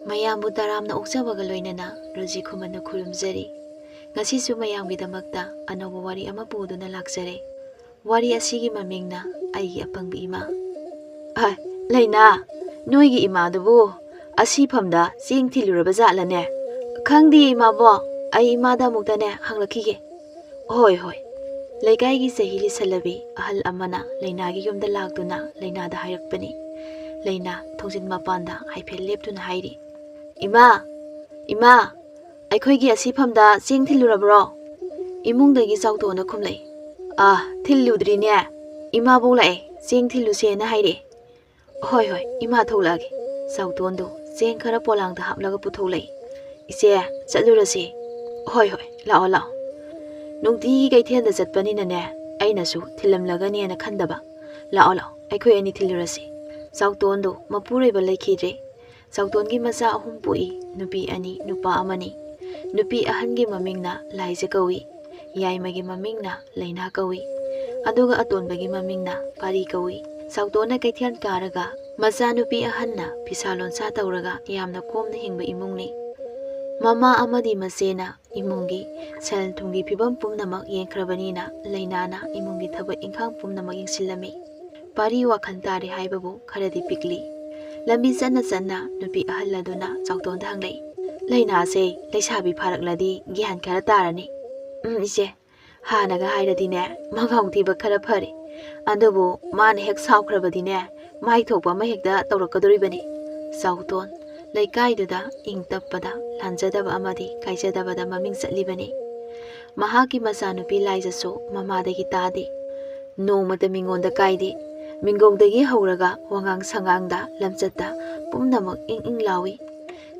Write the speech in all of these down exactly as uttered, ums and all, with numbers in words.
ꯃꯌꯥꯝꯕꯨ ꯇꯔꯥꯝꯅ ꯑꯣꯛꯆꯕꯒ ꯂꯣꯏꯅꯅ ꯔꯣꯖꯤ ꯈꯨꯃꯟꯅ ꯈꯨꯔꯨꯝꯖꯔꯤ꯫ ꯉꯁꯤꯁꯨ ꯃꯌꯥꯝꯒꯤꯗꯃꯛꯇ ꯑꯅꯧꯕ ꯋꯥꯔꯤ ꯑꯃ ꯄꯨꯗꯨꯅ ꯂꯥꯛꯆꯔꯦ꯫ ꯋꯥꯔꯤ ꯑꯁꯤꯒꯤ ꯃꯃꯤꯡꯅ ꯑꯩꯒꯤ ꯑꯄꯪꯕꯤ ꯏꯃꯥ꯫ ꯑ, ꯂꯩꯅꯥ, ꯅꯣꯏꯒꯤ ꯏꯃꯥꯗꯨꯕꯨ ꯑꯁꯤꯐꯝꯗ ꯆꯦꯡ ꯊꯤꯜꯂꯨꯔꯕ ꯖꯥꯠꯂꯅꯦ? ꯈꯪꯗꯦ ꯏꯃꯥꯕꯣꯛ, ꯑꯩ ꯏꯃꯥꯗ ꯑꯃꯨꯛꯇꯅꯦ ꯍꯪꯂꯛꯈꯤꯒꯦ꯫ ꯍꯣꯏ, ꯍꯣꯏ꯫ ꯂꯩꯀꯥꯏꯒꯤ ꯆꯍꯤ ꯂꯤꯁꯜꯂꯕꯤ ꯑꯍꯜ ꯑꯃꯅ ꯂꯩꯅꯥꯒꯤ ꯌꯨꯝꯗ ꯂꯥꯛꯇꯨꯅ ꯂꯩꯅꯥꯗ ꯍꯥꯏꯔꯛꯄꯅꯤ꯫ ꯂꯩꯅꯥ ꯊꯣꯡꯖꯤꯟ ꯃꯄꯥꯟꯗ ꯍꯥꯏꯐꯦꯠ ꯂꯦꯞꯇꯨꯅ ꯍꯥꯏꯔꯤ, "ꯏꯃꯥ, ꯏꯃꯥ, ꯑꯩꯈꯣꯏꯒꯤ ꯑꯁꯤꯐꯝꯗ ꯆꯦꯡ ꯊꯤꯜꯂꯨꯔꯕ꯭ꯔꯣ?" ꯏꯃꯨꯡꯗꯒꯤ ꯆꯥꯎꯇꯣꯟꯅ ꯈꯨꯝꯂꯛꯏ, "ꯑꯥ, ꯊꯤꯜꯂꯨꯗ꯭ꯔꯤꯅꯦ꯫ ꯏꯃꯥꯕꯣꯛ ꯂꯥꯛꯑꯦ, ꯆꯦꯡ ꯊꯤꯜꯂꯨꯁꯦꯅ ꯍꯥꯏꯔꯛꯑꯦ꯫" "ꯍꯣꯏ, ꯍꯣꯏ, ꯏꯃꯥ ꯊꯣꯛꯂꯛꯑꯒꯦ꯫" ꯆꯥꯎꯇꯣꯟꯗꯣ ꯆꯦꯡ ꯈꯔ ꯄꯣꯂꯥꯡꯗ ꯍꯥꯞꯂꯒ ꯄꯨꯊꯣꯛꯂꯛꯏ꯫ "ꯏꯆꯦ, ꯆꯠꯂꯨꯔꯁꯤ꯫" "ꯍꯣꯏ, ꯍꯣꯏ, ꯂꯥꯛꯑꯣ, ꯂꯥꯛꯑꯣ꯫ ꯅꯨꯡꯇꯤꯒꯤ ꯀꯩꯊꯦꯜꯗ ꯆꯠꯄꯅꯤꯅꯅꯦ, ꯑꯩꯅꯁꯨ ꯊꯤꯜꯂꯝꯂꯒꯅꯦꯅ ꯈꯟꯗꯕ꯫ ꯂꯥꯛꯑꯣ, ꯂꯥꯛꯑꯣ, ꯑꯩꯈꯣꯏ ꯑꯅꯤ ꯊꯤꯜꯂꯨꯔꯁꯤ꯫" ꯆꯥꯎꯇꯣꯟꯗꯣ ꯃꯄꯨꯔꯣꯏꯕ ꯂꯩꯈꯤꯗ꯭ꯔꯦ꯫ ꯆꯥꯎꯇꯣꯟꯒꯤ ꯃꯆꯥ ꯑꯍꯨꯝ ꯄꯣꯛꯏ, ꯅꯨꯄꯤ ꯑꯅꯤ, ꯅꯨꯄꯥ ꯑꯃꯅꯤ꯫ ꯅꯨꯄꯤ ꯑꯍꯟꯒꯤ ꯃꯃꯤꯡꯅ ꯂꯥꯏꯖ ꯀꯧꯏ, ꯌꯥꯏꯃꯒꯤ ꯃꯃꯤꯡꯅ ꯂꯩꯅꯥ ꯀꯧꯏ, ꯑꯗꯨꯒ ꯑꯇꯣꯟꯕꯒꯤ ꯃꯃꯤꯡꯅ ꯄꯥꯔꯤ ꯀꯧꯏ꯫ ꯆꯥꯎꯇꯣꯟꯅ ꯀꯩꯊꯦꯜ ꯀꯥꯔꯒ ꯃꯆꯥꯅꯨꯄꯤ ꯑꯍꯟꯅ ꯐꯤꯁꯥ ꯂꯣꯟꯁꯥ ꯇꯧꯔꯒ ꯌꯥꯝꯅ ꯀꯣꯝꯅ ꯍꯤꯡꯕ ꯏꯃꯨꯡꯅꯤ꯫ ꯃꯃꯥ ꯑꯃꯗꯤ ꯃꯆꯦꯅ ꯏꯃꯨꯡꯒꯤ ꯁꯦꯜ ꯊꯨꯝꯒꯤ ꯐꯤꯕꯝ ꯄꯨꯝꯅꯃꯛ ꯌꯦꯡꯈ꯭ꯔꯕꯅꯤꯅ ꯂꯩꯅꯥꯅ ꯏꯃꯨꯡꯒꯤ ꯊꯕꯛ ꯏꯪꯈꯥꯡ ꯄꯨꯝꯅꯃꯛ ꯌꯦꯡꯁꯤꯜꯂꯝꯃꯤ꯫ ꯄꯥꯔꯤ ꯋꯥꯈꯜ ꯇꯥꯔꯦ ꯍꯥꯏꯕꯕꯨ ꯈꯔꯗꯤ ꯄꯤꯛꯂꯤ꯫ ꯂꯝꯕꯤ ꯆꯠꯅ ꯆꯠꯅ ꯅꯨꯄꯤ ꯑꯍꯜ ꯑꯗꯨꯅ ꯆꯥꯎꯇꯣꯟꯗ ꯍꯪꯂꯛꯏ, "ꯂꯩꯅꯥꯁꯦ ꯂꯩꯁꯥꯕꯤ ꯐꯥꯔꯛꯂꯗꯤ ꯒ꯭ꯌꯥꯟ ꯈꯔ ꯇꯥꯔꯅꯤ꯫" "ꯎꯝ, ꯏꯆꯦ, ꯍꯥꯟꯅꯒ ꯍꯥꯏꯔꯗꯤꯅꯦ ꯃꯉꯥꯎ ꯊꯤꯕ ꯈꯔ ꯐꯔꯦ꯫ ꯑꯗꯨꯕꯨ ꯃꯥꯅ ꯍꯦꯛ ꯁꯥꯎꯈ꯭ꯔꯕꯗꯤꯅꯦ ꯃꯥꯏ ꯊꯣꯛꯄ ꯑꯃ ꯍꯦꯛꯇ ꯇꯧꯔꯛꯀꯗꯣꯔꯤꯕꯅꯤ꯫" ꯆꯥꯎꯇꯣꯟ ꯂꯩꯀꯥꯏꯗꯨꯗ ꯏꯪ ꯇꯞꯄꯗ ꯂꯥꯟꯖꯗꯕ ꯑꯃꯗꯤ ꯀꯥꯏꯖꯗꯕꯗ ꯃꯃꯤꯡ ꯆꯠꯂꯤꯕꯅꯤ꯫ ꯃꯍꯥꯛꯀꯤ ꯃꯆꯥꯅꯨꯄꯤ ꯂꯥꯏꯖꯁꯨ ꯃꯃꯥꯗꯒꯤ ꯇꯥꯗꯦ꯫ ꯅꯣꯡꯃꯇ ꯃꯤꯉꯣꯟꯗ ꯀꯥꯏꯗꯦ꯫ ꯃꯤꯡꯒꯧꯗꯒꯤ ꯍꯧꯔꯒ ꯋꯥꯉꯥꯡ ꯁꯉꯥꯡꯗ, ꯂꯝꯆꯠꯇ ꯄꯨꯝꯅꯃꯛ ꯏꯪ ꯏꯪ ꯂꯥꯎꯏ꯫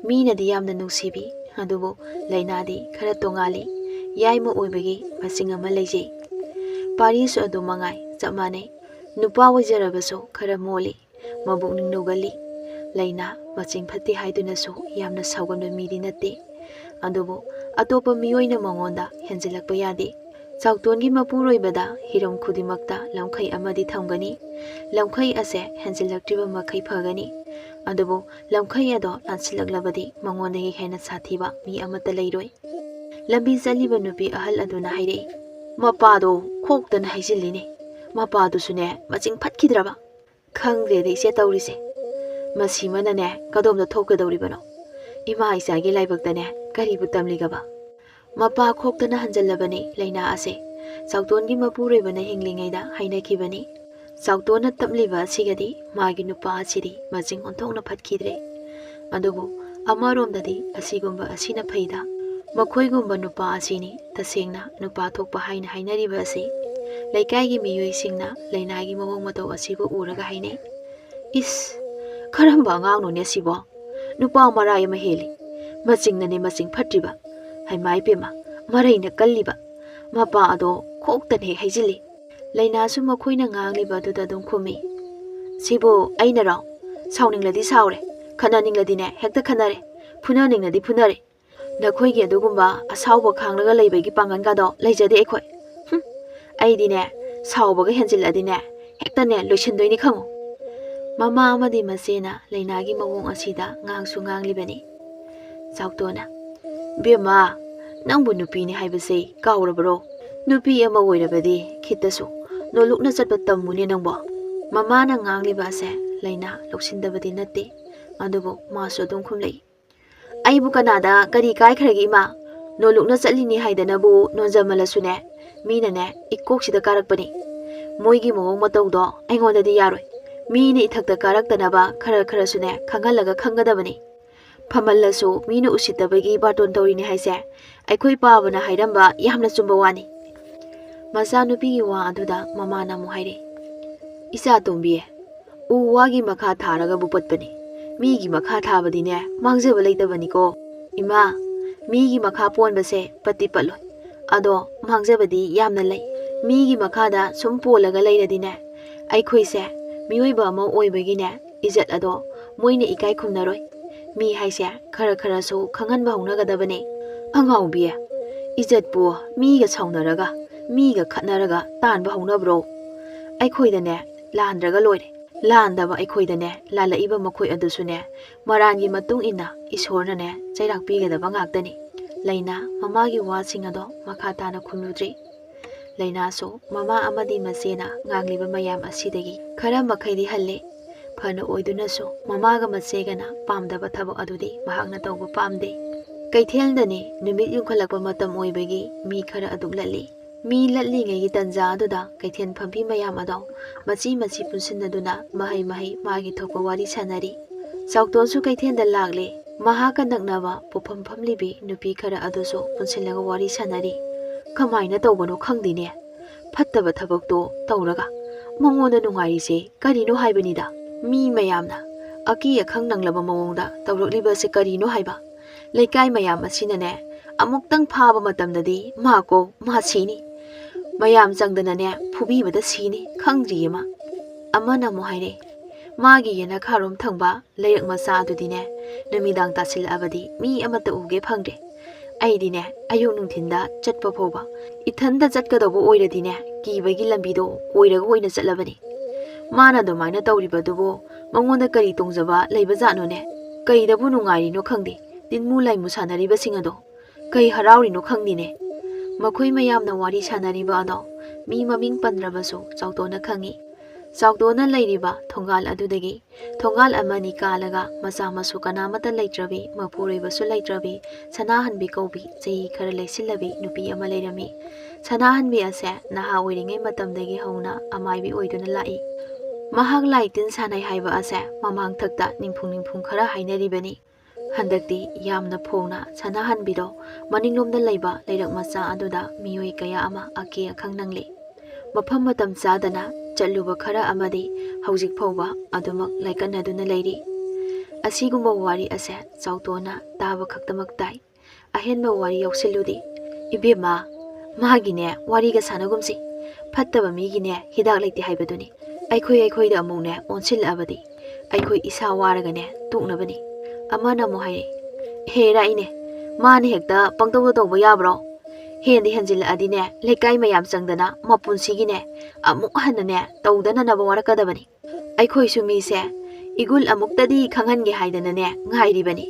ꯃꯤꯅꯗꯤ ꯌꯥꯝꯅ ꯅꯨꯡꯁꯤꯕꯤ, ꯑꯗꯨꯕꯨ ꯂꯩꯅꯥꯗꯤ ꯈꯔ ꯇꯣꯉꯥꯜꯂꯤ꯫ ꯌꯥꯏꯃ ꯑꯣꯏꯕꯒꯤ ꯃꯆꯤꯡ ꯑꯃ ꯂꯩꯖꯩ꯫ ꯄꯥꯔꯤꯁꯨ ꯑꯗꯨ ꯃꯉꯥꯏ, ꯆꯞ ꯃꯥꯟꯅꯩ꯫ ꯅꯨꯄꯥ ꯑꯣꯏꯖꯔꯕꯁꯨ ꯈꯔ ꯃꯣꯜꯂꯤ, ꯃꯕꯨꯛꯅꯤꯡ ꯅꯧꯒꯜꯂꯤ꯫ ꯂꯩꯅꯥ ꯃꯆꯤꯡ ꯐꯠꯇꯦ ꯍꯥꯏꯗꯨꯅꯁꯨ ꯌꯥꯝꯅ ꯁꯥꯎꯒꯟꯕ ꯃꯤꯗꯤ ꯅꯠꯇꯦ꯫ ꯑꯗꯨꯕꯨ ꯑꯇꯣꯞꯄ ꯃꯤꯑꯣꯏꯅ ꯃꯉꯣꯟꯗ ꯍꯦꯟꯖꯤꯜꯂꯛꯄ ꯌꯥꯗꯦ꯫ ꯆꯥꯎꯇꯣꯟꯒꯤ ꯃꯄꯨꯔꯣꯏꯕꯗ ꯍꯤꯔꯝ ꯈꯨꯗꯤꯡꯃꯛꯇ ꯂꯝꯈꯩ ꯑꯃꯗꯤ ꯊꯝꯒꯅꯤ꯫ ꯂꯝꯈꯩ ꯑꯁꯦ ꯍꯦꯟꯖꯤꯜꯂꯛꯇ꯭ꯔꯤꯕ ꯃꯈꯩ ꯐꯒꯅꯤ꯫ ꯑꯗꯨꯕꯨ ꯂꯝꯈꯩ ꯑꯗꯣ ꯂꯥꯟꯁꯤꯜꯂꯛꯂꯕꯗꯤ ꯃꯉꯣꯟꯗꯒꯤ ꯍꯦꯟꯅ ꯁꯥꯊꯤꯕ ꯃꯤ ꯑꯃꯠꯇ ꯂꯩꯔꯣꯏ꯫ ꯂꯝꯕꯤ ꯆꯠꯂꯤꯕ ꯅꯨꯄꯤ ꯑꯍꯜ ꯑꯗꯨꯅ ꯍꯥꯏꯔꯛꯏ, "ꯃꯄꯥꯗꯣ ꯈꯣꯛꯇꯅ ꯍꯩꯖꯤꯜꯂꯤꯅꯦ꯫ ꯃꯄꯥꯗꯨꯁꯨꯅꯦ ꯃꯆꯤꯡ ꯐꯠꯈꯤꯗ꯭ꯔꯕ꯫ ꯈꯪꯗ꯭ꯔꯦꯗ ꯏꯆꯦ ꯇꯧꯔꯤꯁꯦ꯫ ꯃꯁꯤꯃꯅꯅꯦ ꯀꯗꯣꯝꯗ ꯊꯣꯛꯀꯗꯧꯔꯤꯕꯅꯣ? ꯏꯃꯥ ꯏꯆꯥꯒꯤ ꯂꯥꯏꯕꯛꯇꯅꯦ ꯀꯔꯤꯕꯨ ꯇꯝꯂꯤꯒꯕ?" ꯃꯄꯥ ꯈꯣꯛꯇꯅ ꯍꯟꯖꯜꯂꯕꯅꯤ ꯂꯩꯅꯥ ꯑꯁꯦ꯫ ꯆꯥꯎꯇꯣꯟꯒꯤ ꯃꯄꯨꯔꯣꯏꯕꯅ ꯍꯤꯡꯂꯤꯉꯩꯗ ꯍꯥꯏꯅꯈꯤꯕꯅꯤ꯫ ꯆꯥꯎꯇꯣꯟꯅ ꯇꯞꯂꯤꯕ ꯑꯁꯤꯒꯗꯤ ꯃꯥꯒꯤ ꯅꯨꯄꯥ ꯑꯁꯤꯗꯤ ꯃꯆꯤꯡ ꯑꯣꯟꯊꯣꯛꯅ ꯐꯠꯈꯤꯗ꯭ꯔꯦ꯫ ꯑꯗꯨꯕꯨ ꯑꯃꯔꯣꯝꯗꯗꯤ ꯑꯁꯤꯒꯨꯝꯕ ꯑꯁꯤꯅ ꯐꯩꯗ꯫ ꯃꯈꯣꯏꯒꯨꯝꯕ ꯅꯨꯄꯥ ꯑꯁꯤꯅꯤ ꯇꯁꯦꯡꯅ ꯅꯨꯄꯥ ꯊꯣꯛꯄ ꯍꯥꯏꯅ ꯍꯥꯏꯅꯔꯤꯕ ꯑꯁꯤ꯫ ꯂꯩꯀꯥꯏꯒꯤ ꯃꯤꯑꯣꯏꯁꯤꯡꯅ ꯂꯩꯅꯥꯒꯤ ꯃꯑꯣꯡ ꯃꯇꯧ ꯑꯁꯤꯕꯨ ꯎꯔꯒ ꯍꯥꯏꯅꯩ, "ꯏꯁ, ꯀꯔꯝꯕ ꯑꯉꯥꯡꯅꯣꯅꯦ ꯁꯤꯕꯣ? ꯅꯨꯄꯥ ꯃꯔꯥꯏ ꯑꯃ ꯍꯦꯜꯂꯤ꯫ ꯃꯆꯤꯡꯅꯅꯦ ꯃꯆꯤꯡ ꯐꯠꯇ꯭ꯔꯤꯕ꯫ ꯍꯩꯃꯥ ꯏꯄꯦꯝꯃ, ꯃꯔꯩꯅ ꯀꯜꯂꯤꯕ꯫ ꯃꯄꯥ ꯑꯗꯣ ꯈꯣꯛꯇꯅ ꯍꯦꯛ ꯍꯩꯖꯤꯜꯂꯤ꯫" ꯂꯩꯅꯥꯁꯨ ꯃꯈꯣꯏꯅ ꯉꯥꯡꯂꯤꯕ ꯑꯗꯨꯗ ꯑꯗꯨꯝ ꯈꯨꯝꯃꯤ, "ꯁꯤꯕꯨ ꯑꯩꯅꯔꯣ? ꯁꯥꯎꯅꯤꯡꯂꯗꯤ ꯁꯥꯎꯔꯦ, ꯈꯠꯅꯅꯤꯡꯂꯗꯤꯅꯦ ꯍꯦꯛꯇ ꯈꯠꯅꯔꯦ, ꯐꯨꯅꯅꯤꯡꯂꯗꯤ ꯐꯨꯅꯔꯦ꯫ ꯅꯈꯣꯏꯒꯤ ꯑꯗꯨꯒꯨꯝꯕ ꯑꯁꯥꯎꯕ ꯈꯥꯡꯂꯒ ꯂꯩꯕꯒꯤ ꯄꯥꯡꯒꯜꯒꯗꯣ ꯂꯩꯖꯗꯦ ꯑꯩꯈꯣꯏ꯫ ꯍꯨꯝ, ꯑꯩꯗꯤꯅꯦ ꯁꯥꯎꯕꯒ ꯍꯦꯟꯖꯤꯜꯂꯗꯤꯅꯦ ꯍꯦꯛꯇꯅꯦ ꯂꯣꯏꯁꯤꯟꯗꯣꯏꯅꯤ ꯈꯪꯉꯨ꯫" ꯃꯃꯥ ꯑꯃꯗꯤ ꯃꯆꯦꯅ ꯂꯩꯅꯥꯒꯤ ꯃꯑꯣꯡ ꯑꯁꯤꯗ ꯉꯥꯡꯁꯨ ꯉꯥꯡꯂꯤꯕꯅꯤ꯫ ꯆꯥꯎꯇꯣꯟꯅ, "ꯕꯦꯝꯃ, ꯅꯪꯕꯨ ꯅꯨꯄꯤꯅꯤ ꯍꯥꯏꯕꯁꯦ ꯀꯥꯎꯔꯕ꯭ꯔꯣ? ꯅꯨꯄꯤ ꯑꯃ ꯑꯣꯏꯔꯕꯗꯤ ꯈꯤꯠꯇꯁꯨ ꯅꯣꯂꯨꯛꯅ ꯆꯠꯄ ꯇꯝꯃꯨꯅꯦ ꯅꯪꯕꯣ꯫" ꯃꯃꯥꯅ ꯉꯥꯡꯂꯤꯕ ꯑꯁꯦ ꯂꯩꯅꯥ ꯂꯧꯁꯤꯟꯗꯕꯗꯤ ꯅꯠꯇꯦ꯫ ꯑꯗꯨꯕꯨ ꯃꯥꯁꯨ ꯑꯗꯨꯝ ꯈꯨꯝꯂꯛꯏ, "ꯑꯩꯕꯨ ꯀꯅꯥꯗ ꯀꯔꯤ ꯀꯥꯏꯈ꯭ꯔꯒꯦ ꯏꯃꯥ? ꯅꯣꯂꯨꯛꯅ ꯆꯠꯂꯤꯅꯤ ꯍꯥꯏꯗꯅꯕꯨ ꯅꯣꯟꯖꯃꯜꯂꯁꯨꯅꯦ, ꯃꯤꯅꯅꯦ ꯏꯀꯣꯛꯁꯤꯗ ꯀꯥꯔꯛꯄꯅꯤ꯫ ꯃꯣꯏꯒꯤ ꯃꯑꯣꯡ ꯃꯇꯧꯗꯣ ꯑꯩꯉꯣꯟꯗꯗꯤ ꯌꯥꯔꯣꯏ꯫ ꯃꯤꯅ ꯏꯊꯛꯇ ꯀꯥꯔꯛꯇꯅꯕ ꯈꯔ ꯈꯔꯁꯨꯅꯦ ꯈꯪꯍꯜꯂꯒ ꯈꯪꯒꯗꯕꯅꯤ꯫ ꯐꯝꯍꯜꯂꯁꯨ ꯃꯤꯅ ꯎꯁꯤꯠꯇꯕꯒꯤ ꯕꯥꯔꯇꯣꯟ ꯇꯧꯔꯤꯅꯤ ꯍꯥꯏꯁꯦ ꯑꯩꯈꯣꯏ ꯄꯥꯕꯅ ꯍꯥꯏꯔꯝꯕ ꯌꯥꯝꯅ ꯆꯨꯝꯕ ꯋꯥꯅꯤ꯫" ꯃꯆꯥꯅꯨꯄꯤꯒꯤ ꯋꯥ ꯑꯗꯨꯗ ꯃꯃꯥꯅ ꯑꯃꯨꯛ ꯍꯥꯏꯔꯛꯏ, "ꯏꯆꯥ ꯇꯣꯝꯕꯤ, ꯎ ꯋꯥꯒꯤ ꯃꯈꯥ ꯊꯥꯔꯒꯕꯨ ꯄꯠꯄꯅꯤ꯫ ꯃꯤꯒꯤ ꯃꯈꯥ ꯊꯥꯕꯗꯤꯅꯦ ꯃꯥꯡꯖꯕ ꯂꯩꯇꯕꯅꯤꯀꯣ꯫ ꯏꯃꯥ, ꯃꯤꯒꯤ ꯃꯈꯥ ꯄꯣꯟꯕꯁꯦ ꯄꯠꯇꯤ ꯄꯠꯂꯣꯏ꯫ ꯑꯗꯣ ꯃꯥꯡꯖꯕꯗꯤ ꯌꯥꯝꯅ ꯂꯩ꯫ ꯃꯤꯒꯤ ꯃꯈꯥꯗ ꯁꯨꯝ ꯄꯣꯜꯂꯒ ꯂꯩꯔꯗꯤꯅꯦ, ꯑꯩꯈꯣꯏꯁꯦ ꯃꯤꯑꯣꯏꯕ ꯑꯃ ꯑꯣꯏꯕꯒꯤꯅꯦ ꯏꯖꯠ ꯑꯗꯣ ꯃꯣꯏꯅ ꯏꯀꯥꯏ ꯈꯨꯝꯅꯔꯣꯏ꯫ ꯃꯤ ꯍꯥꯏꯁꯦ ꯈꯔ ꯈꯔꯁꯨ ꯈꯪꯍꯟꯕ ꯍꯧꯅꯒꯗꯕꯅꯦ꯫" "ꯑꯉꯥꯎꯕꯤ, ꯏꯖꯠꯄꯨ ꯃꯤꯒ ꯁꯥꯎꯅꯔꯒ, ꯃꯤꯒ ꯈꯠꯅꯔꯒ ꯇꯥꯟꯕ ꯍꯧꯅꯕ꯭ꯔꯣ? ꯑꯩꯈꯣꯏꯗꯅꯦ ꯂꯥꯟꯗ꯭ꯔꯒ ꯂꯣꯏꯔꯦ꯫ ꯂꯥꯟꯗꯕ ꯑꯩꯈꯣꯏꯗꯅꯦ ꯂꯥꯜꯂꯛꯏꯕ ꯃꯈꯣꯏ ꯑꯗꯨꯁꯨꯅꯦ ꯃꯔꯥꯟꯒꯤ ꯃꯇꯨꯡ ꯏꯟꯅ ꯏꯁꯣꯔꯅꯅꯦ ꯆꯩꯔꯥꯛ ꯄꯤꯒꯗꯕ ꯉꯥꯛꯇꯅꯤ꯫ ꯂꯩꯅꯥ ꯃꯃꯥꯒꯤ ꯋꯥꯁꯤꯡ ꯑꯗꯣ ꯃꯈꯥ ꯇꯥꯅ ꯈꯨꯝꯂꯨꯗ꯭ꯔꯤ꯫ ꯂꯩꯅꯥꯁꯨ ꯃꯃꯥ ꯑꯃꯗꯤ ꯃꯆꯦꯅ ꯉꯥꯡꯂꯤꯕ ꯃꯌꯥꯝ ꯑꯁꯤꯗꯒꯤ ꯈꯔ ꯃꯈꯩꯗꯤ ꯍꯜꯂꯤ꯫ ꯐꯅ ꯑꯣꯏꯗꯨꯅꯁꯨ ꯃꯃꯥꯒ ꯃꯆꯦꯒꯅ ꯄꯥꯝꯗꯕ ꯊꯕꯛ ꯑꯗꯨꯗꯤ ꯃꯍꯥꯛꯅ ꯇꯧꯕ ꯄꯥꯝꯗꯦ꯫ ꯀꯩꯊꯦꯜꯗꯅꯤ ꯅꯨꯃꯤꯠ ꯌꯨꯡꯈꯠꯂꯛꯄ ꯃꯇꯝ ꯑꯣꯏꯕꯒꯤ ꯃꯤ ꯈꯔ ꯑꯗꯨꯛ ꯂꯠꯂꯤ꯫ ꯃꯤ ꯂꯠꯂꯤꯉꯩꯒꯤ ꯇꯟꯖꯥ ꯑꯗꯨꯗ ꯀꯩꯊꯦꯜ ꯐꯝꯕꯤ ꯃꯌꯥꯝ ꯑꯗꯣ ꯃꯆꯤ ꯃꯆꯤ ꯄꯨꯟꯁꯤꯟꯅꯗꯨꯅ ꯃꯍꯩ ꯃꯍꯩ ꯃꯥꯒꯤ ꯊꯣꯛꯄ ꯋꯥꯔꯤ ꯁꯥꯟꯅꯔꯤ꯫ ꯆꯥꯎꯇꯣꯟꯁꯨ ꯀꯩꯊꯦꯜꯗ ꯂꯥꯛꯂꯦ꯫ ꯃꯍꯥꯛꯀ ꯅꯛꯅꯕ ꯄꯣꯠꯐꯝ ꯐꯝꯂꯤꯕꯤ ꯅꯨꯄꯤ ꯈꯔ ꯑꯗꯨꯁꯨ ꯄꯨꯟꯁꯤꯜꯂꯒ ꯋꯥꯔꯤ ꯁꯥꯟꯅꯔꯤ꯫ "ꯀꯃꯥꯏꯅ ꯇꯧꯕꯅꯣ ꯈꯪꯗꯦꯅꯦ, ꯐꯠꯇꯕ ꯊꯕꯛꯇꯣ ꯇꯧꯔꯒ ꯃꯉꯣꯟꯗ ꯅꯨꯡꯉꯥꯏꯔꯤꯁꯦ ꯀꯔꯤꯅꯣ ꯍꯥꯏꯕꯅꯤꯗ꯫ ꯃꯤ ꯃꯌꯥꯝꯅ ꯑꯀꯤ ꯑꯈꯪ ꯅꯪꯂꯕ ꯃꯑꯣꯡꯗ ꯇꯧꯔꯛꯂꯤꯕꯁꯦ ꯀꯔꯤꯅꯣ ꯍꯥꯏꯕ? ꯂꯩꯀꯥꯏ ꯃꯌꯥꯝ ꯑꯁꯤꯅꯅꯦ ꯑꯃꯨꯛꯇꯪ ꯐꯥꯕ ꯃꯇꯝꯗꯗꯤ ꯃꯥꯀꯣ ꯃꯥ ꯁꯤꯅꯤ꯫ ꯃꯌꯥꯝ ꯆꯪꯗꯅꯅꯦ ꯐꯨꯕꯤꯕꯗ ꯁꯤꯅꯤ, ꯈꯪꯗ꯭ꯔꯤꯌꯦ ꯃꯥ꯫" ꯑꯃꯅ ꯑꯃꯨꯛ ꯍꯥꯏꯔꯦ, "ꯃꯥꯒꯤ ꯌꯦꯅꯈꯥꯔꯣꯝ ꯊꯪꯕ ꯂꯩꯔꯛ ꯃꯆꯥ ꯑꯗꯨꯗꯤꯅꯦ ꯅꯨꯃꯤꯗꯥꯡ ꯇꯥꯁꯤꯜꯂꯛꯑꯕꯗꯤ ꯃꯤ ꯑꯃꯠꯇ ꯎꯒꯦ ꯐꯪꯗ꯭ꯔꯦ꯫ ꯑꯩꯗꯤꯅꯦ ꯑꯌꯨꯛ ꯅꯨꯡꯊꯤꯟꯗ ꯆꯠꯄ ꯐꯥꯎꯕ ꯏꯊꯟꯗ ꯆꯠꯀꯗꯧꯕ ꯑꯣꯏꯔꯗꯤꯅꯦ ꯀꯤꯕꯒꯤ ꯂꯝꯕꯤꯗꯣ ꯀꯣꯏꯔꯒ ꯑꯣꯏꯅ ꯆꯠꯂꯕꯅꯤ꯫ ꯃꯥꯅ ꯑꯗꯨꯃꯥꯏꯅ ꯇꯧꯔꯤꯕꯗꯨꯕꯨ ꯃꯉꯣꯟꯗ ꯀꯔꯤ ꯇꯣꯡꯖꯕ ꯂꯩꯕꯖꯥꯠꯅꯣꯅꯦ? ꯀꯩꯗꯕꯨ ꯅꯨꯡꯉꯥꯏꯔꯤꯅꯣ ꯈꯪꯗꯦ, ꯇꯤꯟꯃꯨ ꯂꯥꯏꯃꯨ ꯁꯥꯟꯅꯔꯤꯕꯁꯤꯡ ꯑꯗꯣ ꯀꯩ ꯍꯔꯥꯎꯔꯤꯅꯣ ꯈꯪꯗꯦꯅꯦ꯫" ꯃꯈꯣꯏ ꯃꯌꯥꯝꯅ ꯋꯥꯔꯤ ꯁꯥꯟꯅꯔꯤꯕ ꯑꯗꯣ ꯃꯤ ꯃꯃꯤꯡ ꯄꯟꯗ꯭ꯔꯕꯁꯨ ꯆꯥꯎꯇꯣꯟꯅ ꯈꯪꯏ꯫ ꯆꯥꯎꯇꯣꯟꯅ ꯂꯩꯔꯤꯕ ꯊꯣꯡꯒꯥꯜ ꯑꯗꯨꯗꯒꯤ ꯊꯣꯡꯒꯥꯜ ꯑꯃꯅꯤ ꯀꯥꯜꯂꯒ ꯃꯆꯥ ꯃꯁꯨ ꯀꯅꯥꯃꯠꯇ ꯂꯩꯇ꯭ꯔꯕꯤ, ꯃꯄꯨꯔꯣꯏꯕꯁꯨ ꯂꯩꯇ꯭ꯔꯕꯤ, ꯁꯅꯥꯍꯟꯕꯤ ꯀꯧꯕꯤ ꯆꯍꯤ ꯈꯔ ꯂꯩꯁꯤꯜꯂꯕꯤ ꯅꯨꯄꯤ ꯑꯃ ꯂꯩꯔꯝꯃꯤ꯫ ꯁꯅꯥꯍꯟꯕꯤ ꯑꯁꯦ ꯅꯍꯥ ꯑꯣꯏꯔꯤꯉꯩ ꯃꯇꯝꯗꯒꯤ ꯍꯧꯅ ꯑꯃꯥꯏꯕꯤ ꯑꯣꯏꯗꯨꯅ ꯂꯥꯛꯏ꯫ ꯃꯍꯥꯛ ꯂꯥꯏ ꯇꯤꯟ ꯁꯥꯟꯅꯩ ꯍꯥꯏꯕ ꯑꯁꯦ ꯃꯃꯥꯡꯊꯛꯇ ꯅꯤꯡꯐꯨꯡ ꯅꯤꯡꯐꯨꯡ ꯈꯔ ꯍꯥꯏꯅꯔꯤꯕꯅꯤ꯫ ꯍꯟꯗꯛꯇꯤ ꯌꯥꯝꯅ ꯐꯣꯡꯅ ꯁꯅꯥꯍꯟꯕꯤꯗꯣ ꯃꯅꯤꯡꯂꯣꯝꯗ ꯂꯩꯕ ꯂꯩꯔꯛ ꯃꯆꯥ ꯑꯗꯨꯗ ꯃꯤꯑꯣꯏ ꯀꯌꯥ ꯑꯃ ꯑꯀꯤ ꯑꯈꯪ ꯅꯪꯂꯤ꯫ ꯃꯐꯝ ꯃꯇꯝ ꯆꯥꯗꯅ ꯆꯠꯂꯨꯕ ꯈꯔ ꯑꯃꯗꯤ ꯍꯧꯖꯤꯛ ꯐꯥꯎꯕ ꯑꯗꯨꯃꯛ ꯂꯥꯏꯀꯠꯅꯗꯨꯅ ꯂꯩꯔꯤ꯫ ꯑꯁꯤꯒꯨꯝꯕ ꯋꯥꯔꯤ ꯑꯁꯦ ꯆꯥꯎꯇꯣꯟꯅ ꯇꯥꯕ ꯈꯛꯇꯃꯛ ꯇꯥꯏ꯫ ꯑꯍꯦꯟꯕ ꯋꯥꯔꯤ ꯌꯥꯎꯁꯤꯜꯂꯨꯗꯦ꯫ "ꯏꯕꯦꯝꯃ, ꯃꯥꯒꯤꯅꯦ ꯋꯥꯔꯤꯒ ꯁꯥꯟꯅꯒꯨꯝꯁꯤ꯫ ꯐꯠꯇꯕ ꯃꯤꯒꯤꯅꯦ ꯍꯤꯗꯥꯛ ꯂꯩꯇꯦ ꯍꯥꯏꯕꯗꯨꯅꯤ꯫ ꯑꯩꯈꯣꯏ ꯑꯩꯈꯣꯏꯗ ꯑꯃꯨꯛꯅꯦ ꯑꯣꯟꯁꯤꯜꯂꯛꯑꯕꯗꯤ ꯑꯩꯈꯣꯏ ꯏꯁꯥ ꯋꯥꯔꯒꯅꯦ ꯇꯣꯛꯅꯕꯅꯤ꯫" ꯑꯃꯅ ꯑꯃꯨꯛ ꯍꯥꯏꯔꯛꯏ, "ꯍꯦ ꯔꯥꯏꯅꯦ, ꯃꯥꯅ ꯍꯦꯛꯇ ꯄꯪꯇꯧꯗ ꯇꯧꯕ ꯌꯥꯕ꯭ꯔꯣ? ꯍꯦꯟꯗꯤ ꯍꯦꯟꯖꯤꯜꯂꯛꯑꯗꯤꯅꯦ ꯂꯩꯀꯥꯏ ꯃꯌꯥꯝ ꯆꯪꯗꯅ ꯃꯄꯨꯟꯁꯤꯒꯤꯅꯦ ꯑꯃꯨꯛ ꯍꯟꯅꯅꯦ ꯇꯧꯗꯅꯅꯕ ꯋꯥꯔꯛꯀꯗꯕꯅꯤ꯫ ꯑꯩꯈꯣꯏꯁꯨ ꯃꯤꯁꯦ ꯏꯒꯨꯜ ꯑꯃꯨꯛꯇꯗꯤ ꯈꯪꯍꯟꯒꯦ ꯍꯥꯏꯗꯅꯅꯦ ꯉꯥꯏꯔꯤꯕꯅꯤ꯫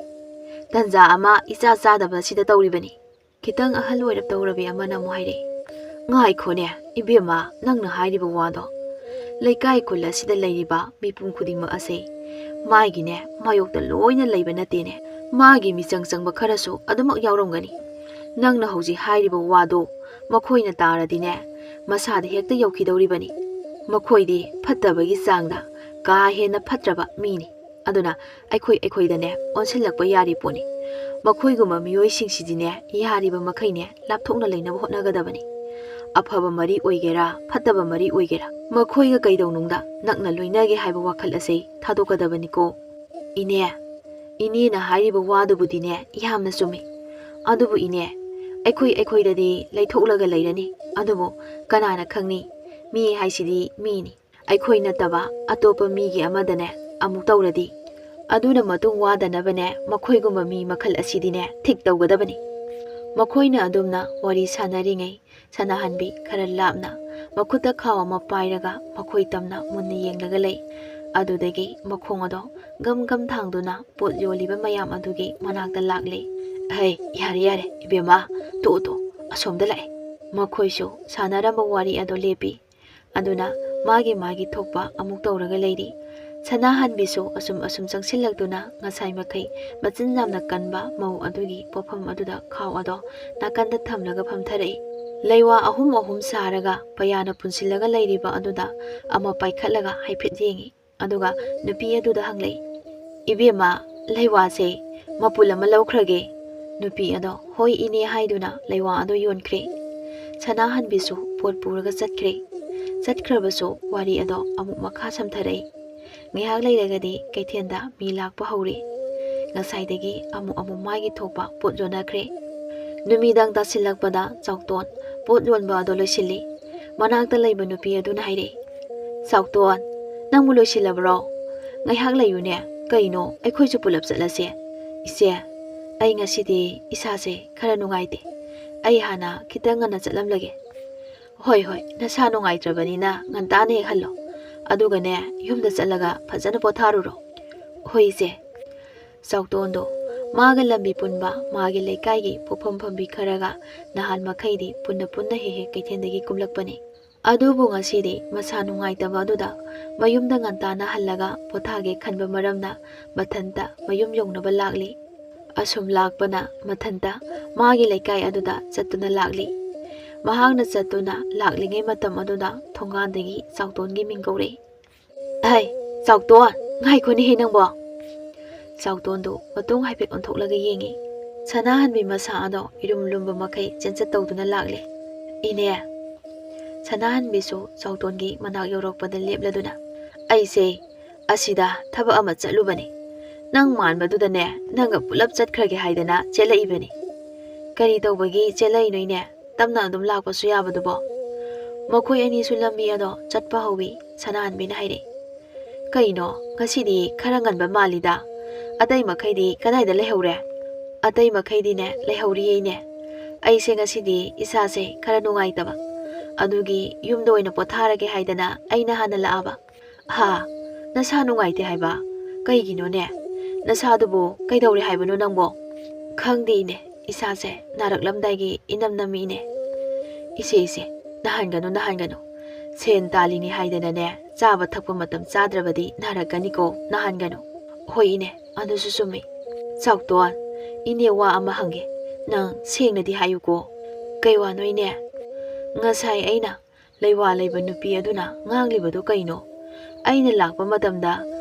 ꯇꯟꯖꯥ ꯑꯃ ꯏꯆꯥ ꯆꯥꯗꯕꯁꯤꯗ ꯇꯧꯔꯤꯕꯅꯤ꯫ ꯈꯤꯇꯪ ꯑꯍꯜ ꯑꯣꯏꯔꯞ ꯇꯧꯔꯕꯤ ꯑꯃꯅ ꯑꯃꯨꯛ ꯍꯥꯏꯔꯛꯏ, "ꯉꯥꯏꯈꯣꯅꯦ ꯏꯕꯦꯝꯃ, ꯅꯪꯅ ꯍꯥꯏꯔꯤꯕ ꯋꯥꯗꯣ꯫ ꯂꯩꯀꯥꯏ ꯈꯨꯜ ꯑꯁꯤꯗ ꯂꯩꯔꯤꯕ ꯃꯤꯄꯨꯝ ꯈꯨꯗꯤꯡꯃꯛ ꯑꯁꯦ ꯃꯥꯒꯤꯅꯦ ꯃꯥꯌꯣꯛꯇ ꯂꯣꯏꯅ ꯂꯩꯕ ꯅꯠꯇꯦꯅꯦ꯫ ꯃꯥꯒꯤ ꯃꯤꯆꯪ ꯆꯪꯕ ꯈꯔꯁꯨ ꯑꯗꯨꯃꯛ ꯌꯥꯎꯔꯝꯒꯅꯤ꯫ ꯅꯪꯅ ꯍꯧꯖꯤꯛ ꯍꯥꯏꯔꯤꯕ ꯋꯥꯗꯣ ꯃꯈꯣꯏꯅ ꯇꯥꯔꯗꯤꯅꯦ ꯃꯁꯥꯗ ꯍꯦꯛꯇ ꯌꯧꯈꯤꯗꯧꯔꯤꯕꯅꯤ꯫ ꯃꯈꯣꯏꯗꯤ ꯐꯠꯇꯕꯒꯤ ꯆꯥꯡꯗ ꯀꯥ ꯍꯦꯟꯅ ꯐꯠꯇ꯭ꯔꯕ ꯃꯤꯅꯤ꯫ ꯑꯗꯨꯅ ꯑꯩꯈꯣꯏ ꯑꯩꯈꯣꯏꯗꯅꯦ ꯑꯣꯟꯁꯤꯜꯂꯛꯄ ꯌꯥꯔꯤ ꯄꯣꯠꯅꯤ꯫ ꯃꯈꯣꯏꯒꯨꯝꯕ ꯃꯤꯑꯣꯏꯁꯤꯡꯁꯤꯗꯤꯅꯦ ꯌꯥꯔꯤꯕ ꯃꯈꯩꯅꯦ ꯂꯥꯞꯊꯣꯛꯅ ꯂꯩꯅꯕ ꯍꯣꯠꯅꯒꯗꯕꯅꯤ꯫ ꯑꯐꯕ ꯃꯔꯤ ꯑꯣꯏꯒꯦꯔꯥ ꯐꯠꯇꯕ ꯃꯔꯤ ꯑꯣꯏꯒꯦꯔꯥ ꯃꯈꯣꯏꯒ ꯀꯩꯗꯧꯅꯨꯡꯗ ꯅꯛꯅ ꯂꯣꯏꯅꯒꯦ ꯍꯥꯏꯕ ꯋꯥꯈꯜ ꯑꯁꯦ ꯊꯥꯗꯣꯛꯀꯗꯕꯅꯤꯀꯣ꯫ ꯏꯅꯦ, ꯏꯅꯦꯅ ꯍꯥꯏꯔꯤꯕ ꯋꯥꯗꯨꯕꯨꯗꯤꯅꯦ ꯌꯥꯝꯅ ꯆꯨꯝꯃꯤ꯫ ꯑꯗꯨꯕꯨ ꯏꯅꯦ, ꯑꯩꯈꯣꯏ ꯑꯩꯈꯣꯏꯗꯗꯤ ꯂꯩꯊꯣꯛꯂꯒ ꯂꯩꯔꯅꯤ꯫ ꯑꯗꯨꯕꯨ ꯀꯅꯥꯅ ꯈꯪꯅꯤ? ꯃꯤ ꯍꯥꯏꯁꯤꯗꯤ ꯃꯤꯅꯤ꯫ ꯑꯩꯈꯣꯏ ꯅꯠꯇꯕ ꯑꯇꯣꯞꯄ ꯃꯤꯒꯤ ꯑꯃꯗꯅꯦ ꯑꯃꯨꯛ ꯇꯧꯔꯗꯤ? ꯑꯗꯨꯅ ꯃꯇꯨꯡ ꯋꯥꯗꯅꯕꯅꯦ ꯃꯈꯣꯏꯒꯨꯝꯕ ꯃꯤ ꯃꯈꯜ ꯑꯁꯤꯗꯤꯅꯦ ꯊꯤꯛ ꯇꯧꯒꯗꯕꯅꯤ꯫" ꯃꯈꯣꯏꯅ ꯑꯗꯨꯝꯅ ꯋꯥꯔꯤ ꯁꯥꯟꯅꯔꯤꯉꯩ ꯁꯅꯥꯍꯟꯕꯤ ꯈꯔ ꯂꯥꯞꯅ ꯃꯈꯨꯠꯇ ꯈꯥꯎ ꯑꯃ ꯄꯥꯏꯔꯒ ꯃꯈꯣꯏ ꯇꯝꯅ ꯃꯨꯟꯅ ꯌꯦꯡꯂꯒ ꯂꯩ꯫ ꯑꯗꯨꯗꯒꯤ ꯃꯈꯣꯡ ꯑꯗꯣ ꯒꯝ ꯒꯝ ꯊꯥꯡꯗꯨꯅ ꯄꯣꯠ ꯌꯣꯜꯂꯤꯕ ꯃꯌꯥꯝ ꯑꯗꯨꯒꯤ ꯃꯅꯥꯛꯇ ꯂꯥꯛꯂꯦ꯫ "ꯍꯩ, ꯌꯥꯔꯦ ꯌꯥꯔꯦ ꯏꯕꯦꯝꯃ, ꯇꯣꯛꯑꯣ ꯇꯣꯛꯑꯣ, ꯑꯁꯣꯝꯗ ꯂꯥꯛꯑꯦ꯫" ꯃꯈꯣꯏꯁꯨ ꯁꯥꯟꯅꯔꯝꯕ ꯋꯥꯔꯤ ꯑꯗꯣ ꯂꯦꯞꯄꯤ꯫ ꯑꯗꯨꯅ ꯃꯥꯒꯤ ꯃꯥꯒꯤ ꯊꯣꯛꯄ ꯑꯃꯨꯛ ꯇꯧꯔꯒ ꯂꯩꯔꯤ꯫ ꯁꯅꯥꯍꯟꯕꯤꯁꯨ ꯑꯁꯨꯝ ꯑꯁꯨꯝ ꯆꯪꯁꯤꯜꯂꯛꯇꯨꯅ ꯉꯁꯥꯏ ꯃꯈꯩ ꯃꯆꯤꯟ ꯌꯥꯝꯅ ꯀꯟꯕ ꯃꯧ ꯑꯗꯨꯒꯤ ꯄꯣꯠꯐꯝ ꯑꯗꯨꯗ ꯈꯥꯎ ꯑꯗꯣ ꯅꯥꯀꯟꯗ ꯊꯝꯂꯒ ꯐꯝꯊꯔꯛꯏ꯫ ꯂꯩꯋꯥ ꯑꯍꯨꯝ ꯑꯍꯨꯝ ꯁꯥꯔꯒ ꯄꯌꯥꯅ ꯄꯨꯟꯁꯤꯜꯂꯒ ꯂꯩꯔꯤꯕ ꯑꯗꯨꯗ ꯑꯃ ꯄꯥꯏꯈꯠꯂꯒ ꯍꯥꯏꯐꯦꯠ ꯌꯦꯡꯉꯤ꯫ ꯑꯗꯨꯒ ꯅꯨꯄꯤ ꯑꯗꯨꯗ ꯍꯪꯂꯛꯏ, "ꯏꯕꯦꯝꯃ, ꯂꯩꯋꯥꯁꯦ ꯃꯄꯨꯜ ꯑꯃ ꯂꯧꯈ꯭ꯔꯒꯦ?" ꯅꯨꯄꯤ ꯑꯗꯣ "ꯍꯣꯏ ꯏꯅꯦ" ꯍꯥꯏꯗꯨꯅ ꯂꯩꯋꯥ ꯑꯗꯣ ꯌꯣꯟꯈ꯭ꯔꯦ꯫ ꯁꯅꯥꯍꯟꯕꯤꯁꯨ ꯄꯣꯠ ꯄꯨꯔꯒ ꯆꯠꯈ꯭ꯔꯦ꯫ ꯆꯠꯈ꯭ꯔꯕꯁꯨ ꯋꯥꯔꯤ ꯑꯗꯣ ꯑꯃꯨꯛ ꯃꯈꯥ ꯁꯝꯊꯔꯛꯏ꯫ ꯉꯥꯏꯍꯥꯛ ꯂꯩꯔꯒꯗꯤ ꯀꯩꯊꯦꯜꯗ ꯃꯤ ꯂꯥꯛꯄ ꯍꯧꯔꯦ꯫ ꯉꯁꯥꯏꯗꯒꯤ ꯑꯃꯨꯛ ꯑꯃꯨꯛ ꯃꯥꯒꯤ ꯊꯣꯛꯄ ꯄꯣꯠ ꯌꯣꯟꯅꯈ꯭ꯔꯦ꯫ ꯅꯨꯃꯤꯗꯥꯡ ꯇꯥꯁꯤꯜꯂꯛꯄꯗ ꯆꯥꯎꯇꯣꯟ, ꯄꯣꯠ ꯌꯣꯟꯕ ꯑꯗꯣ ꯂꯣꯏꯁꯤꯜꯂꯤ꯫ ꯃꯅꯥꯛꯇ ꯂꯩꯕ ꯅꯨꯄꯤ ꯑꯗꯨꯅ ꯍꯥꯏꯔꯛꯏ, "ꯆꯥꯎꯇꯣꯟ, ꯅꯪꯕꯨ ꯂꯣꯏꯁꯤꯜꯂꯕ꯭ꯔꯣ? ꯉꯥꯏꯍꯥꯛ ꯂꯩꯌꯨꯅꯦ, ꯀꯩꯅꯣ ꯑꯩꯈꯣꯏꯁꯨ ꯄꯨꯂꯞ ꯆꯠꯂꯁꯦ꯫" "ꯏꯆꯦ, ꯑꯩ ꯉꯁꯤꯗꯤ ꯏꯁꯥꯁꯦ ꯈꯔ ꯅꯨꯡꯉꯥꯏꯇꯦ꯫ ꯑꯩ ꯍꯥꯟꯅ ꯈꯤꯇꯪ ꯉꯟꯅ ꯆꯠꯂꯝꯂꯒꯦ꯫" "ꯍꯣꯏ ꯍꯣꯏ, ꯅꯁꯥ ꯅꯨꯡꯉꯥꯏꯇ꯭ꯔꯕꯅꯤꯅ ꯉꯟꯇꯥꯅ ꯍꯦꯛ ꯍꯜꯂꯣ꯫ ꯑꯗꯨꯒꯅꯦ, ꯌꯨꯝꯗ ꯆꯠꯂꯒ ꯐꯖꯅ ꯄꯣꯊꯥꯔꯨꯔꯣ꯫ ꯍꯣꯏ ꯏꯆꯦ꯫ ꯆꯥꯎꯇꯣꯟꯗꯣ ꯃꯥꯒ ꯂꯝꯕꯤ ꯄꯨꯟꯕ ꯃꯥꯒꯤ ꯂꯩꯀꯥꯏꯒꯤ ꯄꯣꯛꯐꯝ ꯐꯝꯕꯤ ꯈꯔꯒ ꯅꯍꯥꯟ ꯃꯈꯩꯗꯤ ꯄꯨꯟꯅ ꯄꯨꯟꯅ ꯍꯦꯛ ꯍꯦꯛ ꯀꯩꯊꯦꯜꯗꯒꯤ ꯀꯨꯝꯂꯛꯄꯅꯤ꯫ ꯑꯗꯨꯕꯨ ꯉꯁꯤꯗꯤ ꯃꯁꯥ ꯅꯨꯡꯉꯥꯏꯇꯕ ꯑꯗꯨꯗ ꯃꯌꯨꯝꯗ ꯉꯟꯇꯥꯅ ꯍꯜꯂꯒ ꯄꯣꯊꯥꯒꯦ ꯈꯟꯕ ꯃꯔꯝꯅ ꯃꯊꯟꯇ ꯃꯌꯨꯝ ꯌꯧꯅꯕ ꯂꯥꯛꯂꯤ꯫ ꯑꯁꯨꯝ ꯂꯥꯛꯄꯅ ꯃꯊꯟꯇ ꯃꯥꯒꯤ ꯂꯩꯀꯥꯏ ꯑꯗꯨꯗ ꯆꯠꯇꯨꯅ ꯂꯥꯛꯂꯤ꯫ ꯃꯍꯥꯛꯅ ꯆꯠꯇꯨꯅ ꯂꯥꯛꯂꯤꯉꯩ ꯃꯇꯝ ꯑꯗꯨꯗ ꯊꯣꯡꯒꯥꯟꯗꯒꯤ ꯆꯥꯎꯇꯣꯟꯒꯤ ꯃꯤꯡ ꯀꯧꯔꯛꯏ꯫ "ꯍꯩ, ꯆꯥꯎꯇꯣꯟ, ꯉꯥꯏꯈꯣꯅꯦꯍꯦ ꯅꯪꯕꯣ!" ꯆꯥꯎꯇꯣꯟꯗꯨ ꯃꯇꯨꯡ ꯍꯥꯏꯐꯦꯠ ꯑꯣꯟꯊꯣꯛꯂꯒ ꯌꯦꯡꯉꯤ꯫ ꯁꯅꯥꯍꯟꯕꯤ ꯃꯁꯥ ꯑꯗꯣ ꯏꯔꯨꯝ ꯂꯨꯝꯕ ꯃꯈꯩ ꯆꯦꯟꯆꯠ ꯇꯧꯗꯨꯅ ꯂꯥꯛꯂꯦ꯫ "ꯏꯅꯦ!" ꯁꯅꯥꯍꯟꯕꯤꯁꯨ ꯆꯥꯎꯇꯣꯟꯒꯤ ꯃꯅꯥꯛ ꯌꯧꯔꯛꯄꯗ ꯂꯦꯞꯂꯗꯨꯅ, "ꯑꯩꯁꯦ ꯑꯁꯤꯗ ꯊꯕꯛ ꯑꯃ ꯆꯠꯂꯨꯕꯅꯤ꯫ ꯅꯪ ꯃꯥꯟꯕꯗꯨꯗꯅꯦ, ꯅꯪꯒ ꯄꯨꯂꯞ ꯆꯠꯈ꯭ꯔꯒꯦ ꯍꯥꯏꯗꯅ ꯆꯦꯜꯂꯛꯏꯕꯅꯤ꯫" "ꯀꯔꯤ ꯇꯧꯕꯒꯤ ꯆꯦꯜꯂꯛꯏꯅꯣ ꯏꯅꯦ? ꯇꯞꯅ ꯑꯗꯨꯝ ꯂꯥꯛꯄꯁꯨ ꯌꯥꯕꯗꯨꯕꯣ?" ꯃꯈꯣꯏ ꯑꯅꯤꯁꯨ ꯂꯝꯕꯤ ꯑꯗꯣ ꯆꯠꯄ ꯍꯧꯏ꯫ ꯁꯅꯥꯍꯟꯕꯤꯅ ꯍꯥꯏꯔꯛꯏ, "ꯀꯩꯅꯣ, ꯉꯁꯤꯗꯤ ꯈꯔ ꯉꯟꯕ ꯃꯥꯜꯂꯤꯗ꯫ ꯑꯇꯩ ꯃꯈꯩꯗꯤ ꯀꯗꯥꯏꯗ ꯂꯩꯍꯧꯔꯦ?" "ꯑꯇꯩ ꯃꯈꯩꯗꯤꯅꯦ, ꯂꯩꯍꯧꯔꯤꯌꯦ ꯏꯅꯦ꯫ ꯑꯩꯁꯦ ꯉꯁꯤꯗꯤ ꯏꯁꯥꯁꯦ ꯈꯔ ꯅꯨꯡꯉꯥꯏꯇꯕ, ꯑꯗꯨꯒꯤ ꯌꯨꯝꯗ ꯑꯣꯏꯅ ꯄꯣꯊꯥꯔꯒꯦ ꯍꯥꯏꯗꯅ ꯑꯩꯅ ꯍꯥꯟꯅ ꯂꯥꯛꯑꯕ꯫" "ꯍꯥ? ꯅꯁꯥ ꯅꯨꯡꯉꯥꯏꯇꯦ ꯍꯥꯏꯕ? ꯀꯩꯒꯤꯅꯣꯅꯦ? ꯅꯁꯥꯗꯨꯕꯨ ꯀꯩꯗꯧꯔꯦ ꯍꯥꯏꯕꯅꯣ ꯅꯪꯕꯣ?" "ꯈꯪꯗꯦ ꯏꯅꯦ, ꯏꯁꯥꯁꯦ ꯅꯥꯔꯛꯂꯝꯗꯥꯏꯒꯤ ꯏꯅꯝ ꯅꯝꯃꯤ ꯏꯅꯦ꯫" "ꯏꯆꯦ, ꯏꯆꯦ, ꯅꯥꯍꯟꯒꯅꯨ, ꯅꯥꯍꯟꯒꯅꯨ꯫ ꯁꯦꯟ ꯇꯥꯜꯂꯤꯅꯤ ꯍꯥꯏꯗꯅꯅꯦ, ꯆꯥꯕ ꯊꯛꯄ ꯃꯇꯝ ꯆꯥꯗ꯭ꯔꯕꯗꯤ ꯅꯥꯔꯛꯀꯅꯤꯀꯣ, ꯅꯥꯍꯟꯒꯅꯨ꯫" "ꯍꯣꯏ ꯏꯅꯦ, ꯑꯗꯨꯁꯨ ꯆꯨꯝꯃꯤ꯫ ꯆꯥꯎꯇꯣꯟ, ꯏꯅꯦ ꯋꯥ ꯑꯃ ꯍꯪꯒꯦ, ꯅꯪ ꯁꯦꯡꯅꯗꯤ ꯍꯥꯏꯌꯨꯀꯣ꯫" "ꯀꯩ ꯋꯥꯅꯣ ꯏꯅꯦ?" "ꯉꯁꯥꯏ ꯑꯩꯅ ꯂꯩꯋꯥ ꯂꯩꯕ ꯅꯨꯄꯤ ꯑꯗꯨꯅ ꯉꯥꯡꯂꯤꯕꯗꯨ ꯀꯩꯅꯣ? ꯑꯩꯅ ꯂꯥꯛꯄ ꯃꯇꯝꯗ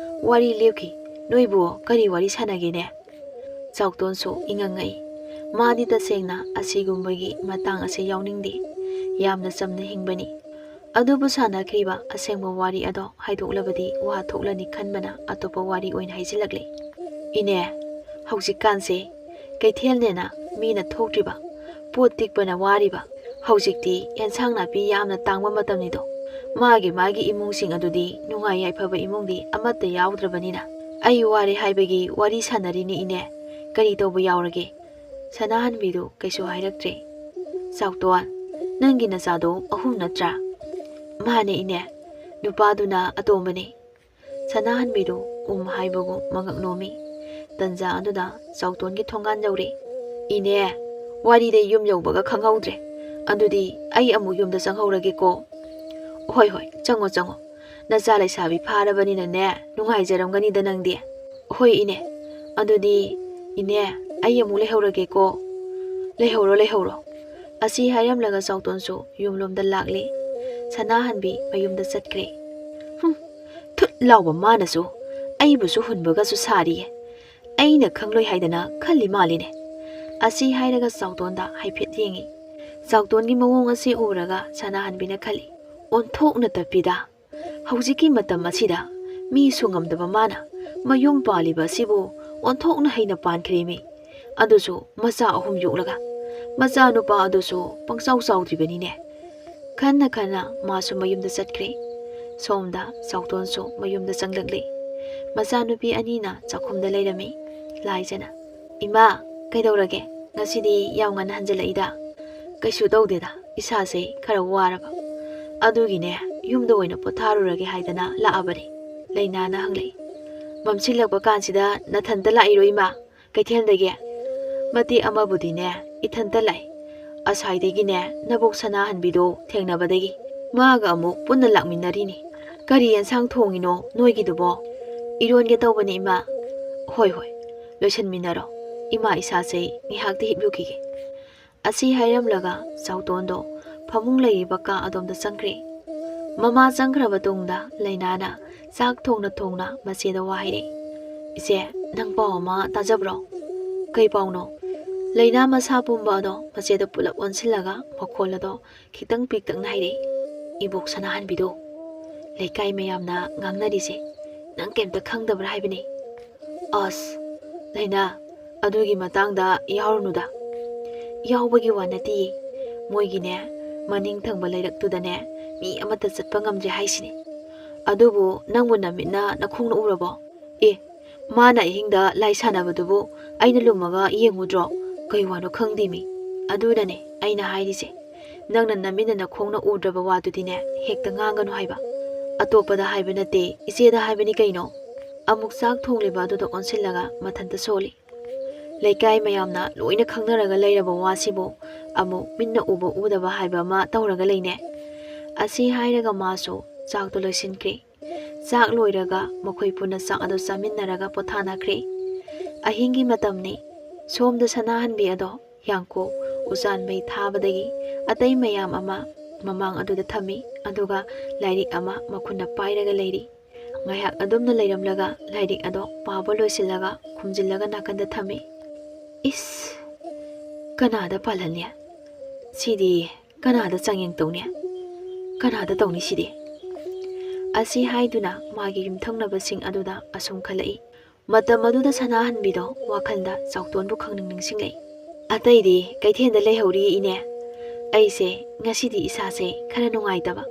ꯋꯥꯔꯤ ꯂꯦꯞꯈꯤ꯫ ꯅꯣꯏꯕꯨ ꯀꯔꯤ ꯋꯥꯔꯤ ꯁꯥꯟꯅꯒꯦꯅꯦ?" ꯆꯥꯎꯇꯣꯟꯁꯨ ꯏꯉꯛ ꯉꯛꯏ꯫ ꯃꯥꯗꯤ ꯇꯁꯦꯡꯅ ꯑꯁꯤꯒꯨꯝꯕꯒꯤ ꯃꯇꯥꯡ ꯑꯁꯤ ꯌꯥꯎꯅꯤꯡꯗꯦ꯫ ꯌꯥꯝꯅ ꯆꯝꯅ ꯍꯤꯡꯕꯅꯤ꯫ ꯑꯗꯨꯕꯨ ꯁꯥꯟꯅꯈ꯭ꯔꯤꯕ ꯑꯁꯦꯡꯕ ꯋꯥꯔꯤ ꯑꯗꯣ ꯍꯥꯏꯗꯣꯛꯂꯕꯗꯤ ꯋꯥ ꯊꯣꯛꯂꯅꯤ ꯈꯟꯕꯅ ꯑꯇꯣꯞꯄ ꯋꯥꯔꯤ ꯑꯣꯏꯅ ꯍꯥꯏꯖꯤꯜꯂꯛꯂꯦ꯫ "ꯏꯅꯦ, ꯍꯧꯖꯤꯛꯀꯥꯟꯁꯦ ꯀꯩꯊꯦꯜꯅꯦꯅ ꯃꯤꯅ ꯊꯣꯛꯇ꯭ꯔꯤꯕ, ꯄꯣꯠ ꯇꯤꯛꯄꯅ ꯋꯥꯔꯤꯕ꯫ ꯍꯧꯖꯤꯛꯇꯤ ꯑꯦꯟꯁꯥꯡ ꯅꯥꯄꯤ ꯌꯥꯝꯅ ꯇꯥꯡꯕ ꯃꯇꯝꯅꯤꯗꯣ꯫ ꯃꯥꯒꯤ ꯃꯥꯒꯤ ꯏꯃꯨꯡꯁꯤꯡ ꯑꯗꯨꯗꯤ ꯅꯨꯡꯉꯥꯏ ꯌꯥꯏꯐꯕ ꯏꯃꯨꯡꯗꯤ ꯑꯃꯠꯇ ꯌꯥꯎꯗ꯭ꯔꯕꯅꯤꯅ ꯑꯩ ꯋꯥꯔꯦ ꯍꯥꯏꯕꯒꯤ ꯋꯥꯔꯤ ꯁꯥꯟꯅꯔꯤꯅꯤ ꯏꯅꯦ꯫ ꯀꯔꯤ ꯇꯧꯕ ꯌꯥꯎꯔꯒꯦ?" ꯁꯅꯥꯍꯟꯕꯤꯗꯨ ꯀꯩꯁꯨ ꯍꯥꯏꯔꯛꯇ꯭ꯔꯦ꯫ "ꯆꯥꯎꯇꯣꯟ, ꯅꯪꯒꯤ ꯅꯆꯥꯗꯣ ꯑꯍꯨꯝ ꯅꯠꯇ꯭ꯔꯥ?" "ꯃꯥꯅꯦ ꯏꯅꯦ꯫ ꯅꯨꯄꯥꯗꯨꯅ ꯑꯇꯣꯝꯕꯅꯤ꯫ ꯁꯅꯥꯍꯟꯕꯤꯗꯨ ꯎꯝ ꯍꯥꯏꯕꯒꯨꯝ ꯃꯉꯛ ꯅꯣꯝꯃꯤ꯫ ꯇꯟꯖꯥ ꯑꯗꯨꯗ ꯆꯥꯎꯇꯣꯟꯒꯤ ꯊꯣꯡꯒꯥꯟ ꯌꯧꯔꯦ꯫ "ꯏꯅꯦ, ꯋꯥꯔꯤꯗꯤ ꯌꯨꯝ ꯌꯧꯕꯒ ꯈꯪꯍꯧꯗ꯭ꯔꯦ꯫ ꯑꯗꯨꯗꯤ ꯑꯩ ꯑꯃꯨꯛ ꯌꯨꯝꯗ ꯆꯪꯍꯧꯔꯒꯦꯀꯣ?" "ꯍꯣꯏ, ꯍꯣꯏ, ꯆꯪꯉꯣ, ꯆꯪꯉꯣ꯫ ꯅꯆꯥ ꯂꯩꯁꯥꯕꯤ ꯐꯥꯔꯕꯅꯤꯅꯅꯦ, ꯅꯨꯡꯉꯥꯏꯖꯔꯝꯒꯅꯤꯗ ꯅꯪꯗꯤ꯫" "ꯍꯣꯏ ꯏꯅꯦ꯫ ꯑꯗꯨꯗꯤ ꯏꯅꯦ, ꯑꯩ ꯑꯃꯨꯛ ꯂꯩꯍꯧꯔꯒꯦꯀꯣ꯫" "ꯂꯩꯍꯧꯔꯣ, ꯂꯩꯍꯧꯔꯣ꯫" ꯑꯁꯤ ꯍꯥꯏꯔꯝꯂꯒ ꯆꯥꯎꯇꯣꯟꯁꯨ ꯌꯨꯝꯂꯣꯝꯗ ꯂꯥꯛꯂꯦ꯫ ꯁꯅꯥꯍꯟꯕꯤ ꯃꯌꯨꯝꯗ ꯆꯠꯈ꯭ꯔꯦ꯫ "ꯍꯨꯝ, ꯊꯨꯠ ꯂꯥꯎꯕ ꯃꯥꯅꯁꯨ ꯑꯩꯕꯨꯁꯨ ꯍꯨꯟꯕꯒꯁꯨ ꯁꯥꯔꯤꯌꯦ꯫ ꯑꯩꯅ ꯈꯪꯂꯣꯏ ꯍꯥꯏꯗꯅ ꯈꯜꯂꯤ ꯃꯥꯜꯂꯤꯅꯦ꯫" ꯑꯁꯤ ꯍꯥꯏꯔꯒ ꯆꯥꯎꯇꯣꯟꯗ ꯍꯥꯏꯐꯦꯠ ꯌꯦꯡꯉꯤ꯫ ꯆꯥꯎꯇꯣꯟꯒꯤ ꯃꯑꯣꯡ ꯑꯁꯤ ꯎꯔꯒ ꯁꯅꯥꯍꯟꯕꯤꯅ ꯈꯜꯂꯤ, "ꯑꯣꯟꯊꯣꯛꯅ ꯇꯞꯄꯤꯗ꯫ ꯍꯧꯖꯤꯛꯀꯤ ꯃꯇꯝ ꯑꯁꯤꯗ ꯃꯤꯁꯨ ꯉꯝꯗꯕ ꯃꯥꯅ ꯃꯌꯨꯝ ꯄꯥꯜꯂꯤꯕ ꯑꯁꯤꯕꯨ ꯑꯣꯟꯊꯣꯛꯅ ꯍꯩꯅ ꯄꯥꯟꯈ꯭ꯔꯦꯃꯤ꯫ ꯑꯗꯨꯁꯨ ꯃꯆꯥ ꯑꯍꯨꯝ ꯌꯣꯛꯂꯒ꯫ ꯃꯆꯥꯅꯨꯄꯥ ꯑꯗꯨꯁꯨ ꯄꯪꯆꯥꯎ ꯆꯥꯎꯗ꯭ꯔꯤꯕꯅꯤꯅꯦ꯫" ꯈꯟꯅ ꯈꯟꯅ ꯃꯥꯁꯨ ꯃꯌꯨꯝꯗ ꯆꯠꯈ꯭ꯔꯦ꯫ ꯁꯣꯝꯗ ꯆꯥꯎꯇꯣꯟꯁꯨ ꯃꯌꯨꯝꯗ ꯆꯪꯂꯛꯂꯦ꯫ ꯃꯆꯥꯅꯨꯄꯤ ꯑꯅꯤꯅ ꯆꯥꯛꯈꯨꯝꯗ ꯂꯩꯔꯝꯃꯤ꯫ ꯂꯥꯏꯖꯅ, "ꯏꯃꯥ, ꯀꯩꯗꯧꯔꯒꯦ? ꯉꯁꯤꯗꯤ ꯌꯥꯝ ꯉꯟꯅ ꯍꯟꯖꯤꯜꯂꯛꯏꯗ?" "ꯀꯩꯁꯨ ꯇꯧꯗꯦꯗ, ꯏꯁꯥꯁꯦ ꯈꯔ ꯋꯥꯔꯕ꯫ ꯑꯗꯨꯒꯤꯅꯦ, ꯌꯨꯝꯗ ꯑꯣꯏꯅ ꯄꯣꯊꯥꯔꯨꯔꯒꯦ ꯍꯥꯏꯗꯅ ꯂꯥꯛꯑꯕꯅꯤ꯫" ꯂꯩꯅꯥꯅ ꯍꯪꯂꯛꯏ꯫ "ꯃꯝꯁꯤꯜꯂꯛꯄ ꯀꯥꯟꯁꯤꯗ ꯅꯊꯟꯇ ꯂꯥꯛꯏꯔꯣ ꯏꯃꯥ? ꯀꯩꯊꯦꯜꯗꯒꯤ?" "ꯃꯇꯦꯛ ꯑꯃꯕꯨꯗꯤꯅꯦ, ꯏꯊꯟꯇ ꯂꯥꯛꯏ꯫ ꯑꯁꯥꯏꯗꯒꯤꯅꯦ, ꯅꯕꯣꯛ ꯁꯅꯥꯍꯟꯕꯤꯗꯣ ꯊꯦꯡꯅꯕꯗꯒꯤ ꯃꯥꯒ ꯑꯃꯨꯛ ꯄꯨꯟꯅ ꯂꯥꯛꯃꯤꯟꯅꯔꯤꯅꯤ꯫ ꯀꯔꯤ ꯑꯦꯟꯁꯥꯡ ꯊꯣꯡꯉꯤꯅꯣ ꯅꯣꯏꯒꯤꯗꯨꯕꯣ?" "ꯏꯔꯣꯟꯒꯦ ꯇꯧꯕꯅꯤ ꯏꯃꯥ꯫" "ꯍꯣꯏ, ꯍꯣꯏ, ꯂꯣꯏꯁꯟꯃꯤꯟꯅꯔꯣ꯫ ꯏꯃꯥ ꯏꯁꯥꯁꯦ ꯉꯥꯏꯍꯥꯛꯇꯤ ꯍꯤꯞꯂꯨꯈꯤꯒꯦ꯫" ꯑꯁꯤ ꯍꯥꯏꯔꯝꯂꯒ ꯆꯥꯎꯇꯣꯟꯗꯣ ꯐꯃꯨꯡ ꯂꯩꯔꯤꯕ ꯀꯥ ꯑꯗꯣꯝꯗ ꯆꯪꯈ꯭ꯔꯦ꯫ ꯃꯃꯥ ꯆꯪꯈ꯭ꯔꯕ ꯇꯨꯡꯗ ꯂꯩꯅꯥꯅ ꯆꯥꯛ ꯊꯣꯡꯅ ꯊꯣꯡꯅ ꯃꯆꯦꯗ ꯋꯥ ꯍꯥꯏꯔꯛꯏ꯫ "ꯏꯆꯦ, ꯅꯪ ꯄꯥꯎ ꯑꯃ ꯇꯥꯖꯕ꯭ꯔꯣ?" "ꯀꯩ ꯄꯥꯎꯅꯣ?" ꯂꯩꯅꯥ ꯃꯁꯥ ꯄꯨꯝꯕ ꯑꯗꯣ ꯃꯆꯦꯗ ꯄꯨꯂꯞ ꯑꯣꯟꯁꯤꯜꯂꯒ ꯃꯈꯣꯜ ꯑꯗꯣ ꯈꯤꯇꯪ ꯄꯤꯛꯇꯛꯅ ꯍꯥꯏꯔꯛꯏ꯫ "ꯏꯕꯣꯛ ꯁꯅꯥꯍꯟꯕꯤꯗꯣ ꯂꯩꯀꯥꯏ ꯃꯌꯥꯝꯅ ꯉꯥꯡꯅꯔꯤꯁꯦ ꯅꯪ ꯀꯩꯝꯇ ꯈꯪꯗꯕ꯭ꯔꯥ ꯍꯥꯏꯕꯅꯤ꯫" "ꯑꯁ, ꯂꯩꯅꯥ, ꯑꯗꯨꯒꯤ ꯃꯇꯥꯡꯗ ꯌꯥꯎꯔꯨꯅꯨꯗ꯫" "ꯌꯥꯎꯕꯒꯤ ꯋꯥ ꯅꯠꯇꯤꯌꯦ꯫ ꯃꯣꯏꯒꯤꯅꯦ, ꯃꯅꯤꯡ ꯊꯪꯕ ꯂꯩꯔꯛꯇꯨꯗꯅꯦ, ꯃꯤ ꯑꯃꯠꯇ ꯆꯠꯄ ꯉꯝꯗ꯭ꯔꯦ ꯍꯥꯏꯁꯤꯅꯤ꯫ ꯑꯗꯨꯕꯨ ꯅꯪꯕꯨ ꯅꯃꯤꯠꯅ ꯅꯈꯣꯡꯅ ꯎꯔꯕꯣ?" "ꯑꯦ, ꯃꯥꯅ ꯑꯍꯤꯡꯗ ꯂꯥꯏ ꯁꯥꯟꯅꯕꯗꯨꯕꯨ ꯑꯩꯅ ꯂꯨꯝꯃꯒ ꯌꯦꯡꯉꯨꯗ꯭ꯔꯣ? ꯀꯩ ꯋꯥꯅꯣ ꯈꯪꯗꯦꯃꯤ꯫ ꯑꯗꯨꯅꯅꯦ ꯑꯩꯅ ꯍꯥꯏꯔꯤꯁꯦ, ꯅꯪꯅ ꯅꯃꯤꯠꯅ ꯅꯈꯣꯡꯅ ꯎꯗ꯭ꯔꯕ ꯋꯥꯗꯨꯗꯤꯅꯦ, ꯍꯦꯛꯇ ꯉꯥꯡꯒꯅꯨ ꯍꯥꯏꯕ꯫ "ꯑꯇꯣꯞꯄꯗ ꯍꯥꯏꯕ ꯅꯠꯇꯦ, ꯏꯆꯦꯗ ꯍꯥꯏꯕꯅꯤ ꯀꯩꯅꯣ?" ꯑꯃꯨꯛ ꯆꯥꯛ ꯊꯣꯡꯂꯤꯕ ꯑꯗꯨꯗ ꯑꯣꯟꯁꯤꯜꯂꯒ ꯃꯊꯟꯇ ꯁꯣꯜꯂꯤ꯫ "ꯂꯩꯀꯥꯏ ꯃꯌꯥꯝꯅ ꯂꯣꯏꯅ ꯈꯪꯅꯔꯒ ꯂꯩꯔꯕ ꯋꯥꯁꯤꯕꯨ ꯑꯃꯨꯛ ꯃꯤꯠꯅ ꯎꯕ ꯎꯗꯕ ꯍꯥꯏꯕ ꯑꯃ ꯇꯧꯔꯒ ꯂꯩꯅꯦ?" ꯑꯁꯤ ꯍꯥꯏꯔꯒ ꯃꯥꯁꯨ ꯆꯥꯛꯇꯣ ꯂꯣꯏꯁꯤꯟꯈ꯭ꯔꯦ꯫ ꯆꯥꯛ ꯂꯣꯏꯔꯒ ꯃꯈꯣꯏ ꯄꯨꯟꯅ ꯆꯥꯛ ꯑꯗꯨ ꯆꯥꯃꯤꯟꯅꯔꯒ ꯄꯣꯊꯥꯅꯈ꯭ꯔꯦ꯫ ꯑꯍꯤꯡꯒꯤ ꯃꯇꯝꯅꯤ꯫ ꯁꯣꯝꯗ ꯁꯅꯥꯍꯟꯕꯤ ꯑꯗꯣ ꯍꯤꯌꯥꯡꯀꯣꯛ ꯎꯆꯥꯟ ꯃꯩ ꯊꯥꯕꯗꯒꯤ ꯑꯇꯩ ꯃꯌꯥꯝ ꯑꯃ ꯃꯃꯥꯡ ꯑꯗꯨꯗ ꯊꯝꯃꯤ, ꯑꯗꯨꯒ ꯂꯥꯏꯔꯤꯛ ꯑꯃ ꯃꯈꯨꯠꯅ ꯄꯥꯏꯔꯒ ꯂꯩꯔꯤ꯫ ꯉꯥꯏꯍꯥꯛ ꯑꯗꯨꯝꯅ ꯂꯩꯔꯝꯂꯒ ꯂꯥꯏꯔꯤꯛ ꯑꯗꯣ ꯄꯥꯕ ꯂꯣꯏꯁꯤꯜꯂꯒ ꯈꯨꯝꯖꯤꯜꯂꯒ ꯅꯥꯀꯟꯗ ꯊꯝꯃꯤ꯫ "ꯏꯁ, ꯀꯅꯥꯗ ꯄꯥꯜꯍꯟꯅꯤ? ꯁꯤꯗꯤ ꯀꯅꯥꯗ ꯆꯥꯡꯌꯦꯡ ꯇꯧꯅꯤ? ꯀꯅꯥꯗ ꯇꯧꯅꯤ ꯁꯤꯗꯤ?" ꯑꯁꯤ ꯍꯥꯏꯗꯨꯅ ꯃꯥꯒꯤ ꯌꯨꯝꯊꯪꯅꯕꯁꯤꯡ ꯑꯗꯨꯗ ꯑꯁꯨꯝ ꯈꯜꯂꯛꯏ꯫ ꯃꯇꯝ ꯑꯗꯨꯗ ꯁꯅꯥꯍꯟꯕꯤꯗꯣ ꯋꯥꯈꯜꯗ ꯆꯥꯎꯇꯣꯟꯕꯨ ꯈꯪꯅꯤꯡ ꯅꯤꯡꯁꯤꯡꯂꯛꯏ꯫ "ꯑꯇꯩꯗꯤ ꯀꯩꯊꯦꯜꯗ ꯂꯩꯍꯧꯔꯤ ꯏꯅꯦ꯫ ꯑꯩꯁꯦ ꯉꯁꯤꯗꯤ ꯏꯁꯥꯁꯦ ꯈꯔ ꯅꯨꯡꯉꯥꯏꯇꯕ,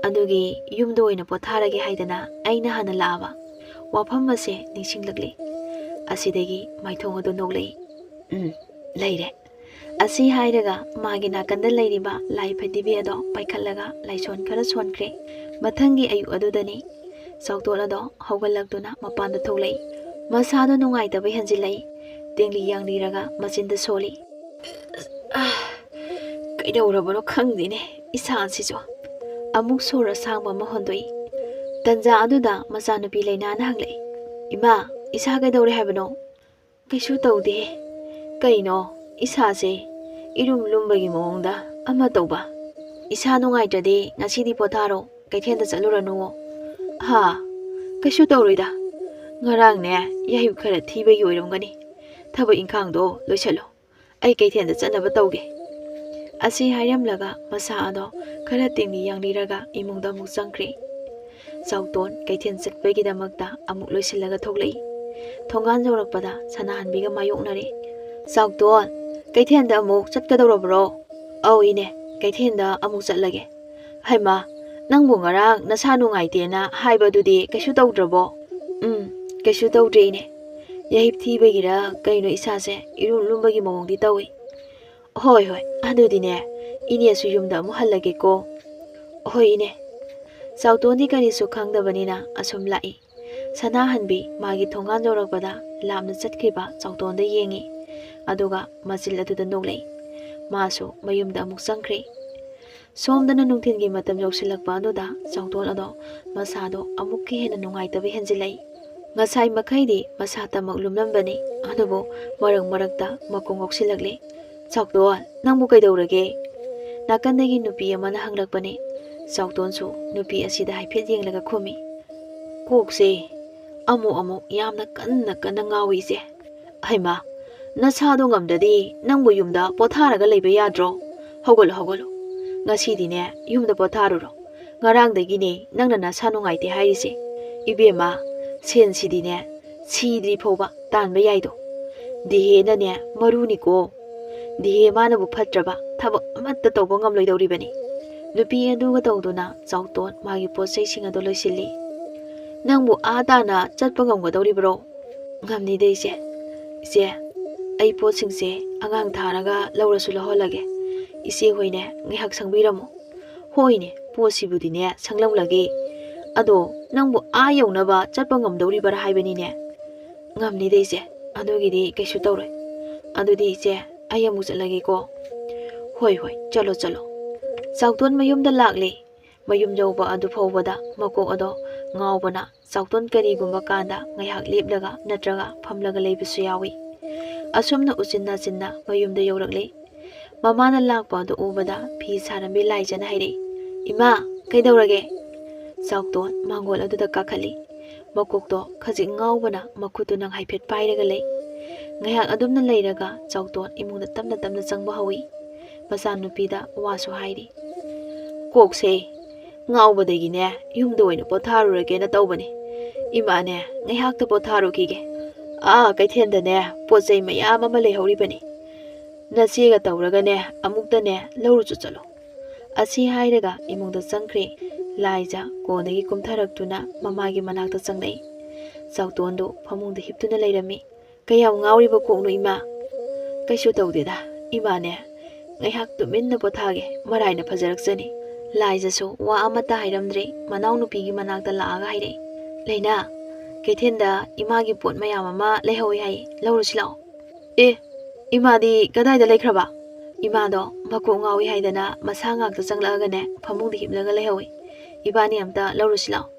ꯑꯗꯨꯒꯤ ꯌꯨꯝꯗ ꯑꯣꯏꯅ ꯄꯣꯊꯥꯔꯒꯦ ꯍꯥꯏꯗꯅ ꯑꯩꯅ ꯍꯥꯟꯅ ꯂꯥꯛꯑꯕ꯫ ꯋꯥꯐꯝ ꯑꯁꯦ ꯅꯤꯡꯁꯤꯡꯂꯛꯂꯦ꯫ ꯑꯁꯤꯗꯒꯤ ꯃꯥꯏꯊꯣꯡ ꯑꯗꯨ ꯅꯣꯛꯂꯛꯏ꯫ ꯎꯝ, ꯂꯩꯔꯦ꯫ ꯑꯁꯤ ꯍꯥꯏꯔꯒ ꯃꯥꯒꯤ ꯅꯥꯀꯟꯗ ꯂꯩꯔꯤꯕ ꯂꯥꯏ ꯐꯗꯤꯕꯤ ꯑꯗꯣ ꯄꯥꯏꯈꯠꯂꯒ ꯂꯥꯏꯁꯣꯟ ꯈꯔ ꯁꯣꯟꯈ꯭ꯔꯦ꯫ ꯃꯊꯪꯒꯤ ꯑꯌꯨꯛ ꯑꯗꯨꯗꯅꯤ ꯆꯥꯎꯇꯣꯟ ꯑꯗꯣ ꯍꯧꯒꯠꯂꯛꯇꯨꯅ ꯃꯄꯥꯟꯗ ꯊꯣꯛꯂꯛꯏ꯫ ꯃꯁꯥꯗꯣ ꯅꯨꯡꯉꯥꯏꯇꯕ ꯍꯦꯟꯖꯤꯜꯂꯛꯏ꯫ ꯇꯦꯡꯂꯤ ꯌꯥꯡꯂꯤꯔꯒ ꯃꯆꯤꯟꯗ ꯁꯣꯜꯂꯤ꯫ "ꯑꯥ, ꯀꯩꯗꯧꯔꯕꯅꯣ ꯈꯪꯗꯦꯅꯦ ꯏꯁꯥꯁꯤꯁꯨ"꯫ ꯑꯃꯨꯛ ꯁꯣꯔ ꯑꯁꯥꯡꯕ ꯑꯃ ꯍꯣꯟꯗꯣꯛꯏ꯫ ꯇꯟꯖꯥ ꯑꯗꯨꯗ ꯃꯆꯥꯅꯨꯄꯤ ꯂꯩꯅꯥꯅ ꯍꯪꯂꯛꯏ, "ꯏꯃꯥ, ꯏꯁꯥ ꯀꯩꯗꯧꯔꯦ ꯍꯥꯏꯕꯅꯣ?" "ꯀꯩꯁꯨ ꯇꯧꯗꯦ꯫ ꯀꯩꯅꯣ, ꯏꯁꯥꯁꯦ ꯏꯔꯨꯝ ꯂꯨꯝꯕꯒꯤ ꯃꯑꯣꯡꯗ ꯑꯃ ꯇꯧꯕ"꯫ "ꯏꯁꯥ ꯅꯨꯡꯉꯥꯏꯇ꯭ꯔꯗꯤ ꯉꯁꯤꯗꯤ ꯄꯣꯊꯥꯔꯣ, ꯀꯩꯊꯦꯜꯗ ꯆꯠꯂꯨꯔꯅꯨꯋꯣ"꯫ "ꯍꯥ? ꯀꯩꯁꯨ ꯇꯧꯔꯣꯏꯗ꯫ ꯉꯔꯥꯡꯅꯦ, ꯌꯥꯍꯤꯞ ꯈꯔ ꯊꯤꯕꯒꯤ ꯑꯣꯏꯔꯝꯒꯅꯤ꯫ ꯊꯕꯛ ꯏꯪꯈꯥꯡꯗꯣ ꯂꯣꯏꯁꯜꯂꯣ꯫ ꯑꯩ ꯀꯩꯊꯦꯜꯗ ꯆꯠꯅꯕ ꯇꯧꯒꯦ"꯫ ꯑꯁꯤ ꯍꯥꯏꯔꯝꯂꯒ ꯃꯁꯥ ꯑꯗꯣ ꯈꯔ ꯇꯤꯡꯂꯤ ꯌꯥꯡꯂꯤꯔꯒ ꯏꯃꯨꯡꯗ ꯑꯃꯨꯛ ꯆꯪꯈ꯭ꯔꯦ꯫ ꯆꯥꯎꯇꯣꯟ ꯀꯩꯊꯦꯜ ꯆꯠꯄꯒꯤꯗꯃꯛꯇ ꯑꯃꯨꯛ ꯂꯣꯏꯁꯤꯜꯂꯒ ꯊꯣꯛꯂꯛꯏ꯫ ꯊꯣꯡꯒꯥꯟ ꯌꯧꯔꯛꯄꯗ ꯁꯅꯥꯍꯟꯕꯤꯒ ꯃꯥꯌꯣꯛꯅꯔꯦ꯫ "ꯆꯥꯎꯇꯣꯟ, ꯀꯩꯊꯦꯜꯗ ꯑꯃꯨꯛ ꯆꯠꯀꯗꯧꯔꯕ꯭ꯔꯣ?" "ꯑꯧ ꯏꯅꯦ, ꯀꯩꯊꯦꯜꯗ ꯑꯃꯨꯛ ꯆꯠꯂꯒꯦ"꯫ "ꯍꯩꯃꯥ, ꯅꯪꯕꯨ ꯉꯔꯥꯡ ꯅꯁꯥ ꯅꯨꯡꯉꯥꯏꯇꯦꯅ ꯍꯥꯏꯕꯗꯨꯗꯤ ꯀꯩꯁꯨ ꯇꯧꯗ꯭ꯔꯕꯣ?" "ꯎꯝ, ꯀꯩꯁꯨ ꯇꯧꯗ꯭ꯔꯦ ꯏꯅꯦ꯫ ꯌꯥꯍꯤꯞ ꯊꯤꯕꯒꯤꯔ ꯀꯩꯅꯣ ꯏꯁꯥꯁꯦ ꯏꯔꯨꯝ ꯂꯨꯝꯕꯒꯤ ꯃꯑꯣꯡꯗꯤ ꯇꯧꯏ"꯫ "ꯍꯣꯏ ꯍꯣꯏ, ꯑꯗꯨꯗꯤꯅꯦ, ꯏꯅꯦꯁꯨ ꯌꯨꯝꯗ ꯑꯃꯨꯛ ꯍꯜꯂꯒꯦꯀꯣ"꯫ "ꯍꯣꯏ ꯏꯅꯦ"꯫ ꯆꯥꯎꯇꯣꯟꯗꯤ ꯀꯔꯤꯁꯨ ꯈꯪꯗꯕꯅꯤꯅ ꯑꯁꯨꯝ ꯂꯥꯛꯏ꯫ ꯁꯅꯥꯍꯟꯕꯤ ꯃꯥꯒꯤ ꯊꯣꯡꯒꯥꯟ ꯌꯧꯔꯛꯄꯗ ꯂꯥꯞꯅ ꯆꯠꯈ꯭ꯔꯤꯕ ꯆꯥꯎꯇꯣꯟꯗ ꯌꯦꯡꯉꯤ꯫ ꯑꯗꯨꯒ ꯃꯆꯤꯜ ꯑꯗꯨꯗ ꯅꯣꯛꯂꯛꯏ꯫ ꯃꯥꯁꯨ ꯃꯌꯨꯝꯗ ꯑꯃꯨꯛ ꯆꯪꯈ꯭ꯔꯦ꯫ ꯁꯣꯝꯗꯅ ꯅꯨꯡꯊꯤꯜꯒꯤ ꯃꯇꯝ ꯌꯧꯁꯤꯜꯂꯛꯄ ꯑꯗꯨꯗ ꯆꯥꯎꯇꯣꯟ ꯑꯗꯣ ꯃꯁꯥꯗꯣ ꯑꯃꯨꯛꯀ ꯍꯦꯟꯅ ꯅꯨꯡꯉꯥꯏꯇꯕ ꯍꯦꯟꯖꯤꯜꯂꯛꯏ꯫ ꯉꯁꯥꯏ ꯃꯈꯩꯗꯤ ꯃꯁꯥ ꯇꯃꯛ ꯂꯨꯝꯂꯝꯕꯅꯤ, ꯑꯗꯨꯕꯨ ꯃꯔꯛ ꯃꯔꯛꯇ ꯃꯀꯣꯛ ꯉꯥꯎꯁꯤꯜꯂꯛꯂꯦ꯫ "ꯆꯥꯎꯇꯣꯟ, ꯅꯪꯕꯨ ꯀꯩꯗꯧꯔꯒꯦ?" ꯅꯥꯀꯟꯗꯒꯤ ꯅꯨꯄꯤ ꯑꯃꯅ ꯍꯪꯂꯛꯄꯅꯤ꯫ ꯆꯥꯎꯇꯣꯟꯁꯨ ꯅꯨꯄꯤ ꯑꯁꯤꯗ ꯍꯥꯏꯐꯦꯠ ꯌꯦꯡꯂꯒ ꯈꯨꯝꯃꯤ꯫ "ꯀꯣꯛꯁꯦ ꯑꯃꯨꯛ ꯑꯃꯨꯛ ꯌꯥꯝꯅ ꯀꯟꯅ ꯀꯟꯅ ꯉꯥꯎꯏ, ꯏꯆꯦ꯫" "ꯍꯩꯃꯥ, ꯅꯁꯥꯗꯣ ꯉꯝꯗ꯭ꯔꯗꯤ ꯅꯪꯕꯨ ꯌꯨꯝꯗ ꯄꯣꯊꯥꯔꯒ ꯂꯩꯕ ꯌꯥꯗ꯭ꯔꯣ? ꯍꯧꯒꯠꯂꯣ, ꯍꯧꯒꯠꯂꯣ꯫ ꯉꯁꯤꯗꯤꯅꯦ ꯌꯨꯝꯗ ꯄꯣꯊꯥꯔꯨꯔꯣ꯫ ꯉꯔꯥꯡꯗꯒꯤꯅꯦ ꯅꯪꯅ ꯅꯁꯥ ꯅꯨꯡꯉꯥꯏꯇꯦ ꯍꯥꯏꯔꯤꯁꯦ꯫ ꯏꯕꯦꯝꯃ, ꯁꯦꯟꯁꯤꯗꯤꯅꯦ ꯁꯤꯗ꯭ꯔꯤ ꯐꯥꯎꯕ ꯇꯥꯟꯕ ꯌꯥꯏꯗꯣ꯫ ꯗꯤꯍꯦꯅꯅꯦ ꯃꯔꯨꯅꯤꯀꯣ꯫ ꯗꯤꯍꯦ ꯃꯥꯅꯕꯨ ꯐꯠꯇ꯭ꯔꯕ ꯊꯕꯛ ꯑꯃꯠꯇ ꯇꯧꯕ ꯉꯝꯂꯣꯏꯗꯧꯔꯤꯕꯅꯤ꯫" ꯅꯨꯄꯤ ꯑꯗꯨꯒ ꯇꯧꯗꯨꯅ ꯆꯥꯎꯇꯣꯟ ꯃꯥꯒꯤ ꯄꯣꯠ ꯆꯩꯁꯤꯡ ꯑꯗꯨ ꯂꯣꯏꯁꯤꯜꯂꯤ꯫ "ꯅꯪꯕꯨ ꯑꯥ ꯇꯥꯅ ꯆꯠꯄ ꯉꯝꯒꯗꯧꯔꯤꯕ꯭ꯔꯣ?" "ꯉꯝꯅꯤꯗ, ꯏꯆꯦ꯫ ꯏꯆꯦ, ꯑꯩ ꯄꯣꯠꯁꯤꯡꯁꯦ ꯑꯉꯥꯡ ꯊꯥꯔꯒ ꯂꯧꯔꯁꯨ ꯂꯧꯍꯜꯂꯒꯦ꯫ ꯏꯆꯦ ꯍꯣꯏꯅꯦ ꯉꯥꯏꯍꯥꯛ ꯁꯪꯕꯤꯔꯝꯃꯣ꯫" "ꯍꯣꯏꯅꯦ, ꯄꯣꯠꯁꯤꯕꯨꯗꯤꯅꯦ ꯁꯪꯂꯝꯂꯒꯦ꯫ ꯑꯗꯣ ꯅꯪꯕꯨ ꯑꯥ ꯌꯧꯅꯕ ꯆꯠꯄ ꯉꯝꯗꯧꯔꯤꯕꯔꯥ ꯍꯥꯏꯕꯅꯤꯅꯦ?" "ꯉꯝꯅꯤꯗ, ꯏꯆꯦ꯫ ꯑꯗꯨꯒꯤꯗꯤ ꯀꯩꯁꯨ ꯇꯧꯔꯣꯏ꯫ ꯑꯗꯨꯗꯤ ꯏꯆꯦ, ꯑꯩ ꯑꯃꯨꯛ ꯆꯠꯂꯒꯦꯀꯣ꯫" "ꯍꯣꯏ, ꯍꯣꯏ, ꯆꯠꯂꯣ, ꯆꯠꯂꯣ꯫" ꯆꯥꯎꯇꯣꯟ ꯃꯌꯨꯝꯗ ꯂꯥꯛꯂꯦ꯫ ꯃꯌꯨꯝ ꯌꯧꯕ ꯑꯗꯨ ꯐꯥꯎꯕꯗ ꯃꯀꯣꯛ ꯑꯗꯣ ꯉꯥꯎꯕꯅ ꯆꯥꯎꯇꯣꯟ ꯀꯔꯤꯒꯨꯝꯕ ꯀꯥꯟꯗ ꯉꯥꯏꯍꯥꯛ ꯂꯦꯞꯂꯒ ꯅꯠꯇ꯭ꯔꯒ ꯐꯝꯂꯒ ꯂꯩꯕꯁꯨ ꯌꯥꯎꯏ꯫ ꯑꯁꯨꯝꯅ ꯎꯆꯤꯟ ꯅꯥꯆꯤꯟꯅ ꯃꯌꯨꯝꯗ ꯌꯧꯔꯛꯂꯦ꯫ ꯃꯃꯥꯅ ꯂꯥꯛꯄ ꯑꯗꯨ ꯎꯕꯗ ꯐꯤ ꯁꯥꯔꯝꯕꯤ ꯂꯥꯏꯖꯅ ꯍꯥꯏꯔꯛꯏ, "ꯏꯃꯥ, ꯀꯩꯗꯧꯔꯒꯦ?" ꯆꯥꯎꯇꯣꯟ ꯃꯥꯡꯒꯣꯜ ꯑꯗꯨꯗ ꯀꯥꯈꯠꯂꯤ꯫ ꯃꯀꯣꯛꯇꯣ ꯈꯖꯤꯛ ꯉꯥꯎꯕꯅ ꯃꯈꯨꯠꯇꯨ ꯅꯪ ꯍꯥꯏꯐꯦꯠ ꯄꯥꯏꯔꯒ ꯂꯩ꯫ ꯉꯥꯏꯍꯥꯛ ꯑꯗꯨꯝꯅ ꯂꯩꯔꯒ ꯆꯥꯎꯇꯣꯟ ꯏꯃꯨꯡꯗ ꯇꯞꯅ ꯇꯞꯅ ꯆꯪꯕ ꯍꯧꯏ꯫ ꯃꯆꯥꯅꯨꯄꯤꯗ ꯋꯥꯁꯨ ꯍꯥꯏꯔꯤ꯫ "ꯀꯣꯛꯁꯦ ꯉꯥꯎꯕꯗꯒꯤꯅꯦ ꯌꯨꯝꯗ ꯑꯣꯏꯅ ꯄꯣꯊꯥꯔꯨꯔꯒꯦꯅ ꯇꯧꯕꯅꯤ꯫ ꯏꯃꯥꯅꯦ, ꯉꯥꯏꯍꯥꯛꯇ ꯄꯣꯊꯥꯔꯨꯈꯤꯒꯦ꯫ ꯑꯥ ꯀꯩꯊꯦꯜꯗꯅꯦ ꯄꯣꯠ ꯆꯩ ꯃꯌꯥꯝ ꯑꯃ ꯂꯩꯍꯧꯔꯤꯕꯅꯤ꯫ ꯅꯆꯦꯒ ꯇꯧꯔꯒꯅꯦ ꯑꯃꯨꯛꯇꯅꯦ ꯂꯧꯔꯨꯆꯣ ꯆꯠꯂꯣ꯫" ꯑꯁꯤ ꯍꯥꯏꯔꯒ ꯏꯃꯨꯡꯗ ꯆꯪꯈ꯭ꯔꯦ꯫ ꯂꯥꯏꯖ ꯀꯣꯟꯗꯒꯤ ꯀꯨꯝꯊꯔꯛꯇꯨꯅ ꯃꯃꯥꯒꯤ ꯃꯅꯥꯛꯇ ꯆꯪꯂꯛꯏ꯫ ꯆꯥꯎꯇꯣꯟꯗꯨ ꯐꯃꯨꯡꯗ ꯍꯤꯞꯇꯨꯅ ꯂꯩꯔꯝꯃꯤ꯫ "ꯀꯌꯥꯝ ꯉꯥꯎꯔꯤꯕ ꯀꯣꯛꯅꯣ ꯏꯃꯥ?" "ꯀꯩꯁꯨ ꯇꯧꯗꯦꯗ ꯏꯃꯥꯅꯦ, ꯉꯥꯏꯍꯥꯛ ꯇꯨꯃꯤꯟꯅ ꯄꯣꯊꯥꯒꯦ, ꯃꯔꯥꯏꯅ ꯐꯖꯔꯛꯆꯅꯤ꯫ ꯂꯥꯏꯖꯁꯨ ꯋꯥ ꯑꯃꯠꯇ ꯍꯥꯏꯔꯝꯗ꯭ꯔꯦ꯫ ꯃꯅꯥꯎꯅꯨꯄꯤꯒꯤ ꯃꯅꯥꯛꯇ ꯂꯥꯛꯑꯒ ꯍꯥꯏꯔꯛꯑꯦ, "ꯂꯩꯅꯥ, ꯀꯩꯊꯦꯜꯗ ꯏꯃꯥꯒꯤ ꯄꯣꯠ ꯃꯌꯥꯝ ꯑꯃ ꯂꯩꯍꯧꯋꯤ ꯍꯥꯏ, ꯂꯧꯔꯨꯁꯤ ꯂꯥꯛꯑꯣ꯫" "ꯑꯦ, ꯏꯃꯥꯗꯤ ꯀꯗꯥꯏꯗ ꯂꯩꯈ꯭ꯔꯕ?" "ꯏꯃꯥꯗꯣ ꯃꯀꯣꯛ ꯉꯥꯎꯏ ꯍꯥꯏꯗꯅ ꯃꯁꯥ ꯉꯥꯛꯇ ꯆꯪꯂꯛꯑꯒꯅꯦ, ꯐꯃꯨꯡꯗ ꯍꯤꯞꯂꯒ ꯂꯩꯍꯧꯋꯤ꯫ ꯏꯕꯥꯅꯤ ꯑꯝꯇ ꯂꯧꯔꯨꯁꯤ ꯂꯥꯛꯑꯣ꯫"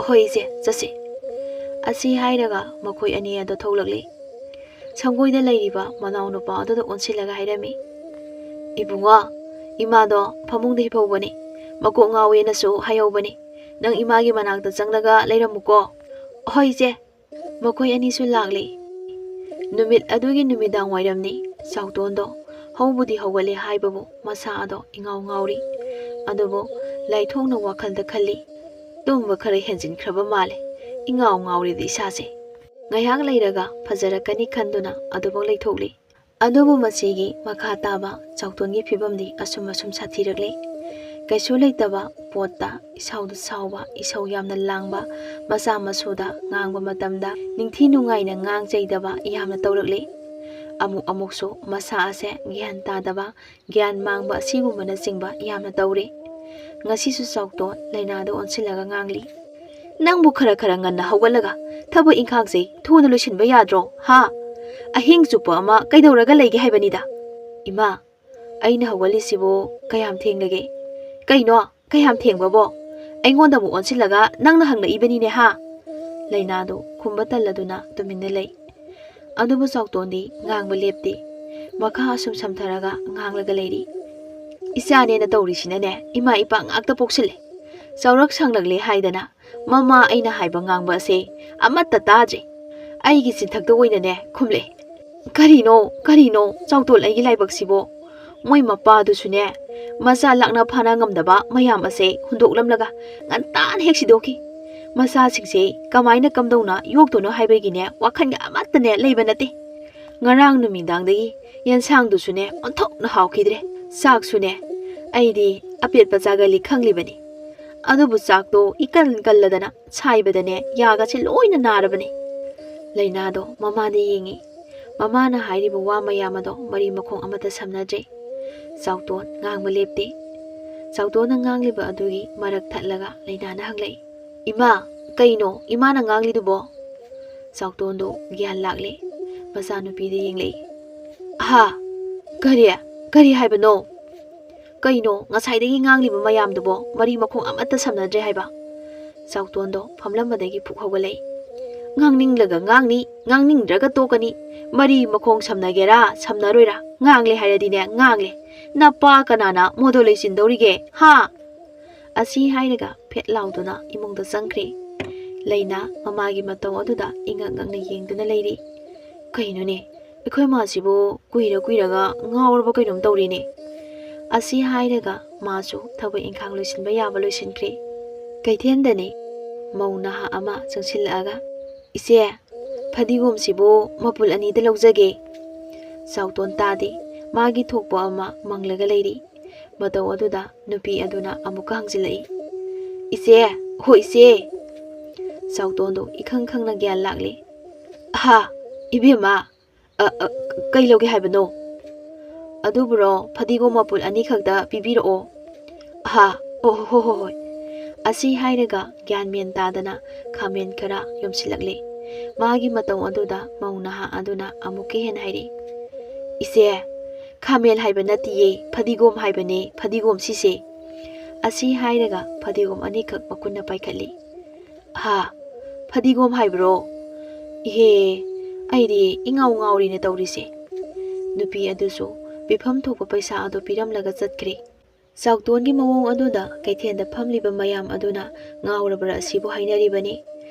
"ꯍꯣꯏ ꯏꯆꯦ, ꯆꯠꯁꯤ꯫" ꯑꯁꯤ ꯍꯥꯏꯔꯒ ꯃꯈꯣꯏ ꯑꯅꯤ ꯑꯗꯨ ꯊꯣꯛꯂꯛꯂꯤ꯫ ꯁꯪꯒꯣꯏꯗ ꯂꯩꯔꯤꯕ ꯃꯅꯥꯎꯅꯨꯄꯥ ꯑꯗꯨꯗ ꯑꯣꯟꯁꯤꯜꯂꯒ ꯍꯥꯏꯔꯝꯃꯤ, "ꯏꯕꯨꯡꯉꯣ, ꯏꯃꯥꯗꯣ ꯐꯃꯨꯡꯗ ꯍꯤꯞꯍꯧꯕꯅꯤ, ꯃꯀꯣꯛ ꯉꯥꯎꯋꯦꯅꯁꯨ ꯍꯥꯏꯍꯧꯕꯅꯤ꯫ ꯅꯪ ꯏꯃꯥꯒꯤ ꯃꯅꯥꯛꯇ ꯆꯪꯂꯒ ꯂꯩꯔꯝꯃꯨꯀꯣ꯫" "ꯍꯣꯏ ꯏꯆꯦ꯫" ꯃꯈꯣꯏ ꯑꯅꯤꯁꯨ ꯂꯥꯛꯂꯤ꯫ ꯅꯨꯃꯤꯠ ꯑꯗꯨꯒꯤ ꯅꯨꯃꯤꯗꯥꯡ ꯋꯥꯏꯔꯝꯅꯤ꯫ ꯆꯥꯎꯇꯣꯟꯗꯣ ꯍꯧꯕꯨꯗꯤ ꯍꯧꯒꯠꯂꯦ ꯍꯥꯏꯕꯕꯨ ꯃꯁꯥ ꯑꯗꯣ ꯏꯉꯥꯎ ꯉꯥꯎꯔꯤ꯫ ꯑꯗꯨꯕꯨ ꯂꯥꯏꯊꯣꯛꯅ ꯋꯥꯈꯜꯗ ꯈꯜꯂꯤ, "ꯇꯨꯝꯕ ꯈꯔ ꯍꯦꯟꯖꯤꯟꯈ꯭ꯔꯕ ꯃꯥꯜꯂꯦ, ꯏꯉꯥꯎ ꯉꯥꯎꯔꯤꯗ ꯏꯁꯥꯁꯦ꯫ ꯉꯥꯏꯍꯥꯛ ꯂꯩꯔꯒ ꯐꯖꯔꯛꯀꯅꯤ" ꯈꯟꯗꯨꯅ ꯑꯗꯨꯃꯛ ꯂꯩꯊꯣꯛꯂꯤ꯫ ꯑꯗꯨꯕꯨ ꯃꯁꯤꯒꯤ ꯃꯈꯥ ꯇꯥꯕ ꯆꯥꯎꯇꯣꯟꯒꯤ ꯐꯤꯕꯝꯗꯤ ꯑꯁꯨꯝ ꯑꯁꯨꯝ ꯁꯥꯊꯤꯔꯛꯂꯤ꯫ ꯀꯩꯁꯨ ꯂꯩꯇꯕ ꯄꯣꯠꯇ ꯏꯁꯥꯎꯗ ꯁꯥꯎꯕ, ꯏꯁꯧ ꯌꯥꯝꯅ ꯂꯥꯡꯕ, ꯃꯆꯥ ꯃꯁꯨꯗ ꯉꯥꯡꯕ ꯃꯇꯝꯗ ꯅꯤꯡꯊꯤ ꯅꯨꯡꯉꯥꯏꯅ ꯉꯥꯡ ꯆꯩꯗꯕ ꯌꯥꯝꯅ ꯇꯧꯔꯛꯂꯤ꯫ ꯑꯃꯨꯛ ꯑꯃꯨꯛꯁꯨ ꯃꯁꯥ ꯑꯁꯦ ꯒ꯭ꯌꯥꯟ ꯇꯥꯗꯕ, ꯒ꯭ꯌꯥꯟ ꯃꯥꯡꯕ ꯑꯁꯤꯒꯨꯝꯕꯅꯆꯤꯡꯕ ꯌꯥꯝꯅ ꯇꯧꯔꯤ꯫ ꯉꯁꯤꯁꯨ ꯆꯥꯎꯇꯣꯟ ꯂꯩꯅꯥꯗ ꯑꯣꯟꯁꯤꯜꯂꯒ ꯉꯥꯡꯂꯤ, "ꯅꯪꯕꯨ ꯈꯔ ꯈꯔ ꯉꯟꯅ ꯍꯧꯒꯠꯂꯒ ꯊꯕꯛ ꯏꯪꯈꯥꯡꯁꯦ ꯊꯨꯅ ꯂꯣꯏꯁꯤꯟꯕ ꯌꯥꯗ꯭ꯔꯣ, ꯍꯥ? ꯑꯍꯤꯡ ꯆꯨꯞꯄ ꯑꯃ ꯀꯩꯗꯧꯔꯒ ꯂꯩꯒꯦ ꯍꯥꯏꯕꯅꯤꯗ?" "ꯏꯃꯥ, ꯑꯩꯅ ꯍꯧꯒꯠꯂꯤꯁꯤꯕꯨ ꯀꯌꯥꯝ ꯊꯦꯡꯂꯒꯦ? ꯀꯩꯅꯣ, ꯀꯌꯥꯝ ꯊꯦꯡꯕꯕꯣ? ꯑꯩꯉꯣꯟꯗ ꯑꯃꯨꯛ ꯑꯣꯟꯁꯤꯜꯂꯒ ꯅꯪꯅ ꯍꯪꯂꯛꯏꯕꯅꯤꯅꯦ, ꯍꯥ?" ꯂꯩꯅꯥꯗꯨ ꯈꯨꯝꯕ ꯇꯜꯂꯗꯨꯅ ꯇꯨꯃꯤꯟꯅ ꯂꯩ꯫ ꯑꯗꯨꯕꯨ ꯆꯥꯎꯇꯣꯟꯗꯤ ꯉꯥꯡꯕ ꯂꯦꯞꯇꯦ꯫ ꯃꯈꯥ ꯑꯁꯨꯝ ꯁꯝꯊꯔꯒ ꯉꯥꯡꯂꯒ ꯂꯩꯔꯤ, "ꯏꯆꯥꯅꯦꯅ ꯇꯧꯔꯤꯁꯤꯅꯅꯦ, ꯏꯃꯥ ꯏꯄꯥ ꯉꯥꯛꯇ ꯄꯣꯛꯁꯤꯜꯂꯦ꯫ ꯆꯥꯎꯔꯛ ꯁꯥꯡꯂꯛꯂꯦ ꯍꯥꯏꯗꯅ ꯃꯃꯥ ꯑꯩꯅ ꯍꯥꯏꯕ ꯉꯥꯡꯕ ꯑꯁꯦ ꯑꯃꯠꯇ ꯇꯥꯗ꯭ꯔꯦ꯫ ꯑꯩꯒꯤ ꯆꯤꯟꯊꯛꯇ ꯑꯣꯏꯅꯅꯦ ꯈꯨꯝꯂꯛꯑꯦ꯫ ꯀꯔꯤꯅꯣ, ꯀꯔꯤꯅꯣ, ꯆꯥꯎꯇꯣꯟ ꯑꯩꯒꯤ ꯂꯥꯏꯕꯛꯁꯤꯕꯣ?" ꯃꯣꯏ ꯃꯄꯥꯗꯨꯁꯨꯅꯦ, ꯃꯆꯥ ꯂꯥꯛꯅ ꯐꯥꯅ ꯉꯝꯗꯕ ꯃꯌꯥꯝ ꯑꯁꯦ ꯍꯨꯟꯗꯣꯛꯂꯝꯂꯒ ꯉꯟꯇꯥꯅ ꯍꯦꯛ ꯁꯤꯗꯣꯛꯈꯤ꯫ ꯃꯆꯥꯁꯤꯡꯁꯦ ꯀꯃꯥꯏꯅ ꯀꯝꯗꯧꯅ ꯌꯣꯛꯇꯣꯏꯅꯣ ꯍꯥꯏꯕꯒꯤꯅꯦ ꯋꯥꯈꯜꯒ ꯑꯃꯠꯇꯅꯦ ꯂꯩꯕ ꯅꯠꯇꯦ꯫ ꯉꯔꯥꯡ ꯅꯨꯃꯤꯗꯥꯡꯗꯒꯤ ꯌꯦꯟꯁꯥꯡꯗꯨꯁꯨꯅꯦ ꯑꯣꯟꯊꯣꯛꯅ ꯍꯥꯎꯈꯤꯗ꯭ꯔꯦ꯫ ꯆꯥꯛꯁꯨꯅꯦ ꯑꯩꯗꯤ ꯑꯄꯦꯠꯄ ꯆꯥꯒꯜꯂꯤ ꯈꯪꯂꯤꯕꯅꯤ꯫ ꯑꯗꯨꯕꯨ ꯆꯥꯛꯇꯣ ꯏꯀꯟ ꯀꯜꯂꯗꯅ ꯁꯥꯏꯕꯗꯅꯦ ꯌꯥꯒꯁꯦ ꯂꯣꯏꯅ ꯅꯥꯔꯕꯅꯤ꯫ ꯂꯩꯅꯥꯗꯣ ꯃꯃꯥꯗ ꯌꯦꯡꯉꯤ꯫ ꯃꯃꯥꯅ ꯍꯥꯏꯔꯤꯕ ꯋꯥ ꯃꯌꯥꯝ ꯑꯗꯣ ꯃꯔꯤ ꯃꯈꯣꯡ ꯑꯃꯠꯇ ꯁꯝꯅꯗ꯭ꯔꯦ꯫ ꯆꯥꯎꯇꯣꯟ ꯉꯥꯡꯕ ꯂꯦꯞꯇꯦ꯫ ꯆꯥꯎꯇꯣꯟꯅ ꯉꯥꯡꯂꯤꯕ ꯑꯗꯨꯒꯤ ꯃꯔꯛ ꯊꯠꯂꯒ ꯂꯩꯅꯥꯅ ꯍꯪꯂꯛꯏ, "ꯏꯃꯥ, ꯀꯩꯅꯣ ꯏꯃꯥꯅ ꯉꯥꯡꯂꯤꯗꯨꯕꯣ?" ꯆꯥꯎꯇꯣꯟꯗꯣ ꯒ꯭ꯌꯥꯟ ꯂꯥꯛꯂꯦ꯫ ꯃꯆꯥꯅꯨꯄꯤꯗ ꯌꯦꯡꯂꯛꯏ꯫ "ꯑꯍꯥ, ꯀꯔꯤ? ꯀꯔꯤ ꯍꯥꯏꯕꯅꯣ? ꯀꯩꯅꯣ ꯉꯁꯥꯏꯗꯒꯤ ꯉꯥꯡꯂꯤꯕ ꯃꯌꯥꯝꯗꯨꯕꯣ ꯃꯔꯤ ꯃꯈꯣꯡ ꯑꯃꯠꯇ ꯁꯝꯅꯗ꯭ꯔꯦ ꯍꯥꯏꯕ?" ꯆꯥꯎꯇꯣꯟꯗꯣ ꯐꯝꯂꯝꯕꯗꯒꯤ ꯐꯨꯛ ꯍꯧꯒꯠꯂꯛꯏ꯫ "ꯉꯥꯡꯅꯤꯡꯂꯒ ꯉꯥꯡꯅꯤ, ꯉꯥꯡꯅꯤꯡꯗ꯭ꯔꯒ ꯇꯣꯛꯀꯅꯤ꯫ ꯃꯔꯤ ꯃꯈꯣꯡ ꯁꯝꯅꯒꯦꯔꯥ ꯁꯝꯅꯔꯣꯏꯔꯥ, ꯉꯥꯡꯂꯦ ꯍꯥꯏꯔꯗꯤꯅꯦ ꯉꯥꯡꯂꯦ꯫ ꯅꯄꯥ ꯀꯅꯥꯅ ꯃꯣꯗꯣ ꯂꯩꯁꯤꯟꯗꯧꯔꯤꯒꯦ, ꯍꯥ?" ꯑꯁꯤ ꯍꯥꯏꯔꯒ ꯐꯦꯠ ꯂꯥꯎꯗꯨꯅ ꯏꯃꯨꯡꯗ ꯆꯪꯈ꯭ꯔꯦ꯫ ꯂꯩꯅꯥ ꯃꯃꯥꯒꯤ ꯃꯇꯧ ꯑꯗꯨꯗ ꯏꯉꯛ ꯉꯛꯅ ꯌꯦꯡꯗꯨꯅ ꯂꯩꯔꯤ꯫ "ꯀꯩꯅꯣꯅꯦ, ꯑꯩꯈꯣꯏ ꯃꯥꯁꯤꯕꯨ ꯀꯨꯏꯔ ꯀꯨꯏꯔꯒ ꯉꯥꯎꯔꯕ ꯀꯩꯅꯣꯝ ꯇꯧꯔꯦꯅꯦ?" ꯑꯁꯤ ꯍꯥꯏꯔꯒ ꯃꯥꯁꯨ ꯊꯕꯛ ꯏꯪꯈꯥꯡ ꯂꯣꯏꯁꯤꯟꯕ ꯌꯥꯕ ꯂꯣꯏꯁꯤꯟꯈ꯭ꯔꯦ꯫ ꯀꯩꯊꯦꯜꯗꯅꯤ ꯃꯧ ꯅꯍꯥ ꯑꯃ ꯆꯪꯁꯤꯜꯂꯛꯑꯒ, "ꯏꯆꯦ, ꯐꯗꯤꯒꯣꯝꯁꯤꯕꯨ ꯃꯄꯨꯜ ꯑꯅꯤꯗ ꯂꯧꯖꯒꯦ꯫" ꯆꯥꯎꯇꯣꯟ ꯇꯥꯗꯦ꯫ ꯃꯥꯒꯤ ꯊꯣꯛꯄ ꯑꯃ ꯃꯪꯂꯒ ꯂꯩꯔꯤ꯫ ꯃꯇꯧ ꯑꯗꯨꯗ ꯅꯨꯄꯤ ꯑꯗꯨꯅ ꯑꯃꯨꯛꯀ ꯍꯪꯖꯤꯜꯂꯛꯏ, "ꯏꯆꯦ, ꯍꯣ ꯏꯆꯦ!" ꯆꯥꯎꯇꯣꯟꯗꯣ ꯏꯈꯪ ꯈꯪꯅ ꯒ꯭ꯌꯥꯟ ꯂꯥꯛꯂꯦ꯫ "ꯑꯍꯥ, ꯏꯕꯦꯝꯃ, ꯑ, ꯑ, ꯀꯩ ꯂꯧꯒꯦ ꯍꯥꯏꯕꯅꯣ?" "ꯑꯗꯨꯕꯨꯔꯣ, ꯐꯗꯤꯒꯣꯝ ꯃꯄꯨꯜ ꯑꯅꯤꯈꯛꯇ ꯄꯤꯕꯤꯔꯛꯑꯣ꯫" "ꯑꯍꯥ, ꯑꯣ, ꯍꯣ, ꯍꯣ, ꯍꯣꯏ꯫" ꯑꯁꯤ ꯍꯥꯏꯔꯒ ꯒ꯭ꯌꯥꯟ ꯃꯦꯟ ꯇꯥꯗꯅ ꯈꯥꯃꯦꯟ ꯈꯔ ꯌꯣꯝꯁꯤꯜꯂꯛꯂꯦ꯫ ꯃꯥꯒꯤ ꯃꯇꯧ ꯑꯗꯨꯗ ꯃꯧ ꯅꯍꯥ ꯑꯗꯨꯅ ꯑꯃꯨꯛꯀ ꯍꯦꯟꯅ ꯍꯥꯏꯔꯛꯏ, "ꯏꯆꯦ, ꯈꯥꯃꯦꯟ ꯍꯥꯏꯕ ꯅꯠꯇꯤꯌꯦ, ꯐꯗꯤꯒꯣꯝ ꯍꯥꯏꯕꯅꯦ, ꯐꯗꯤꯒꯣꯝ ꯁꯤꯁꯦ꯫" ꯑꯁꯤ ꯍꯥꯏꯔꯒ ꯐꯗꯤꯒꯣꯝ ꯑꯅꯤꯈꯛ ꯃꯈꯨꯠꯅ ꯄꯥꯏꯈꯠꯂꯤ꯫ "ꯍꯥ, ꯐꯗꯤꯒꯣꯝ ꯍꯥꯏꯕ꯭ꯔꯣ? ꯏꯍꯦ, ꯑꯩꯗꯤ ꯏꯉꯥꯎ ꯉꯥꯎꯔꯤꯅꯦ ꯇꯧꯔꯤꯁꯦ꯫" ꯅꯨꯄꯤ ꯑꯗꯨꯁꯨ ꯄꯤꯐꯝ ꯊꯣꯛꯄ ꯄꯩꯁꯥ ꯑꯗꯨ ꯄꯤꯔꯝꯂꯒ ꯆꯠꯈ꯭ꯔꯦ꯫ ꯆꯥꯎꯇꯣꯟꯒꯤ ꯃꯑꯣꯡ ꯑꯗꯨꯗ ꯀꯩꯊꯦꯜꯗ ꯐꯝꯂꯤꯕ ꯃꯌꯥꯝ ꯑꯗꯨꯅ ꯉꯥꯎꯔꯕ꯭ꯔꯥ ꯑꯁꯤꯕꯨ ꯍꯥꯏꯅꯔꯤꯕꯅꯤ꯫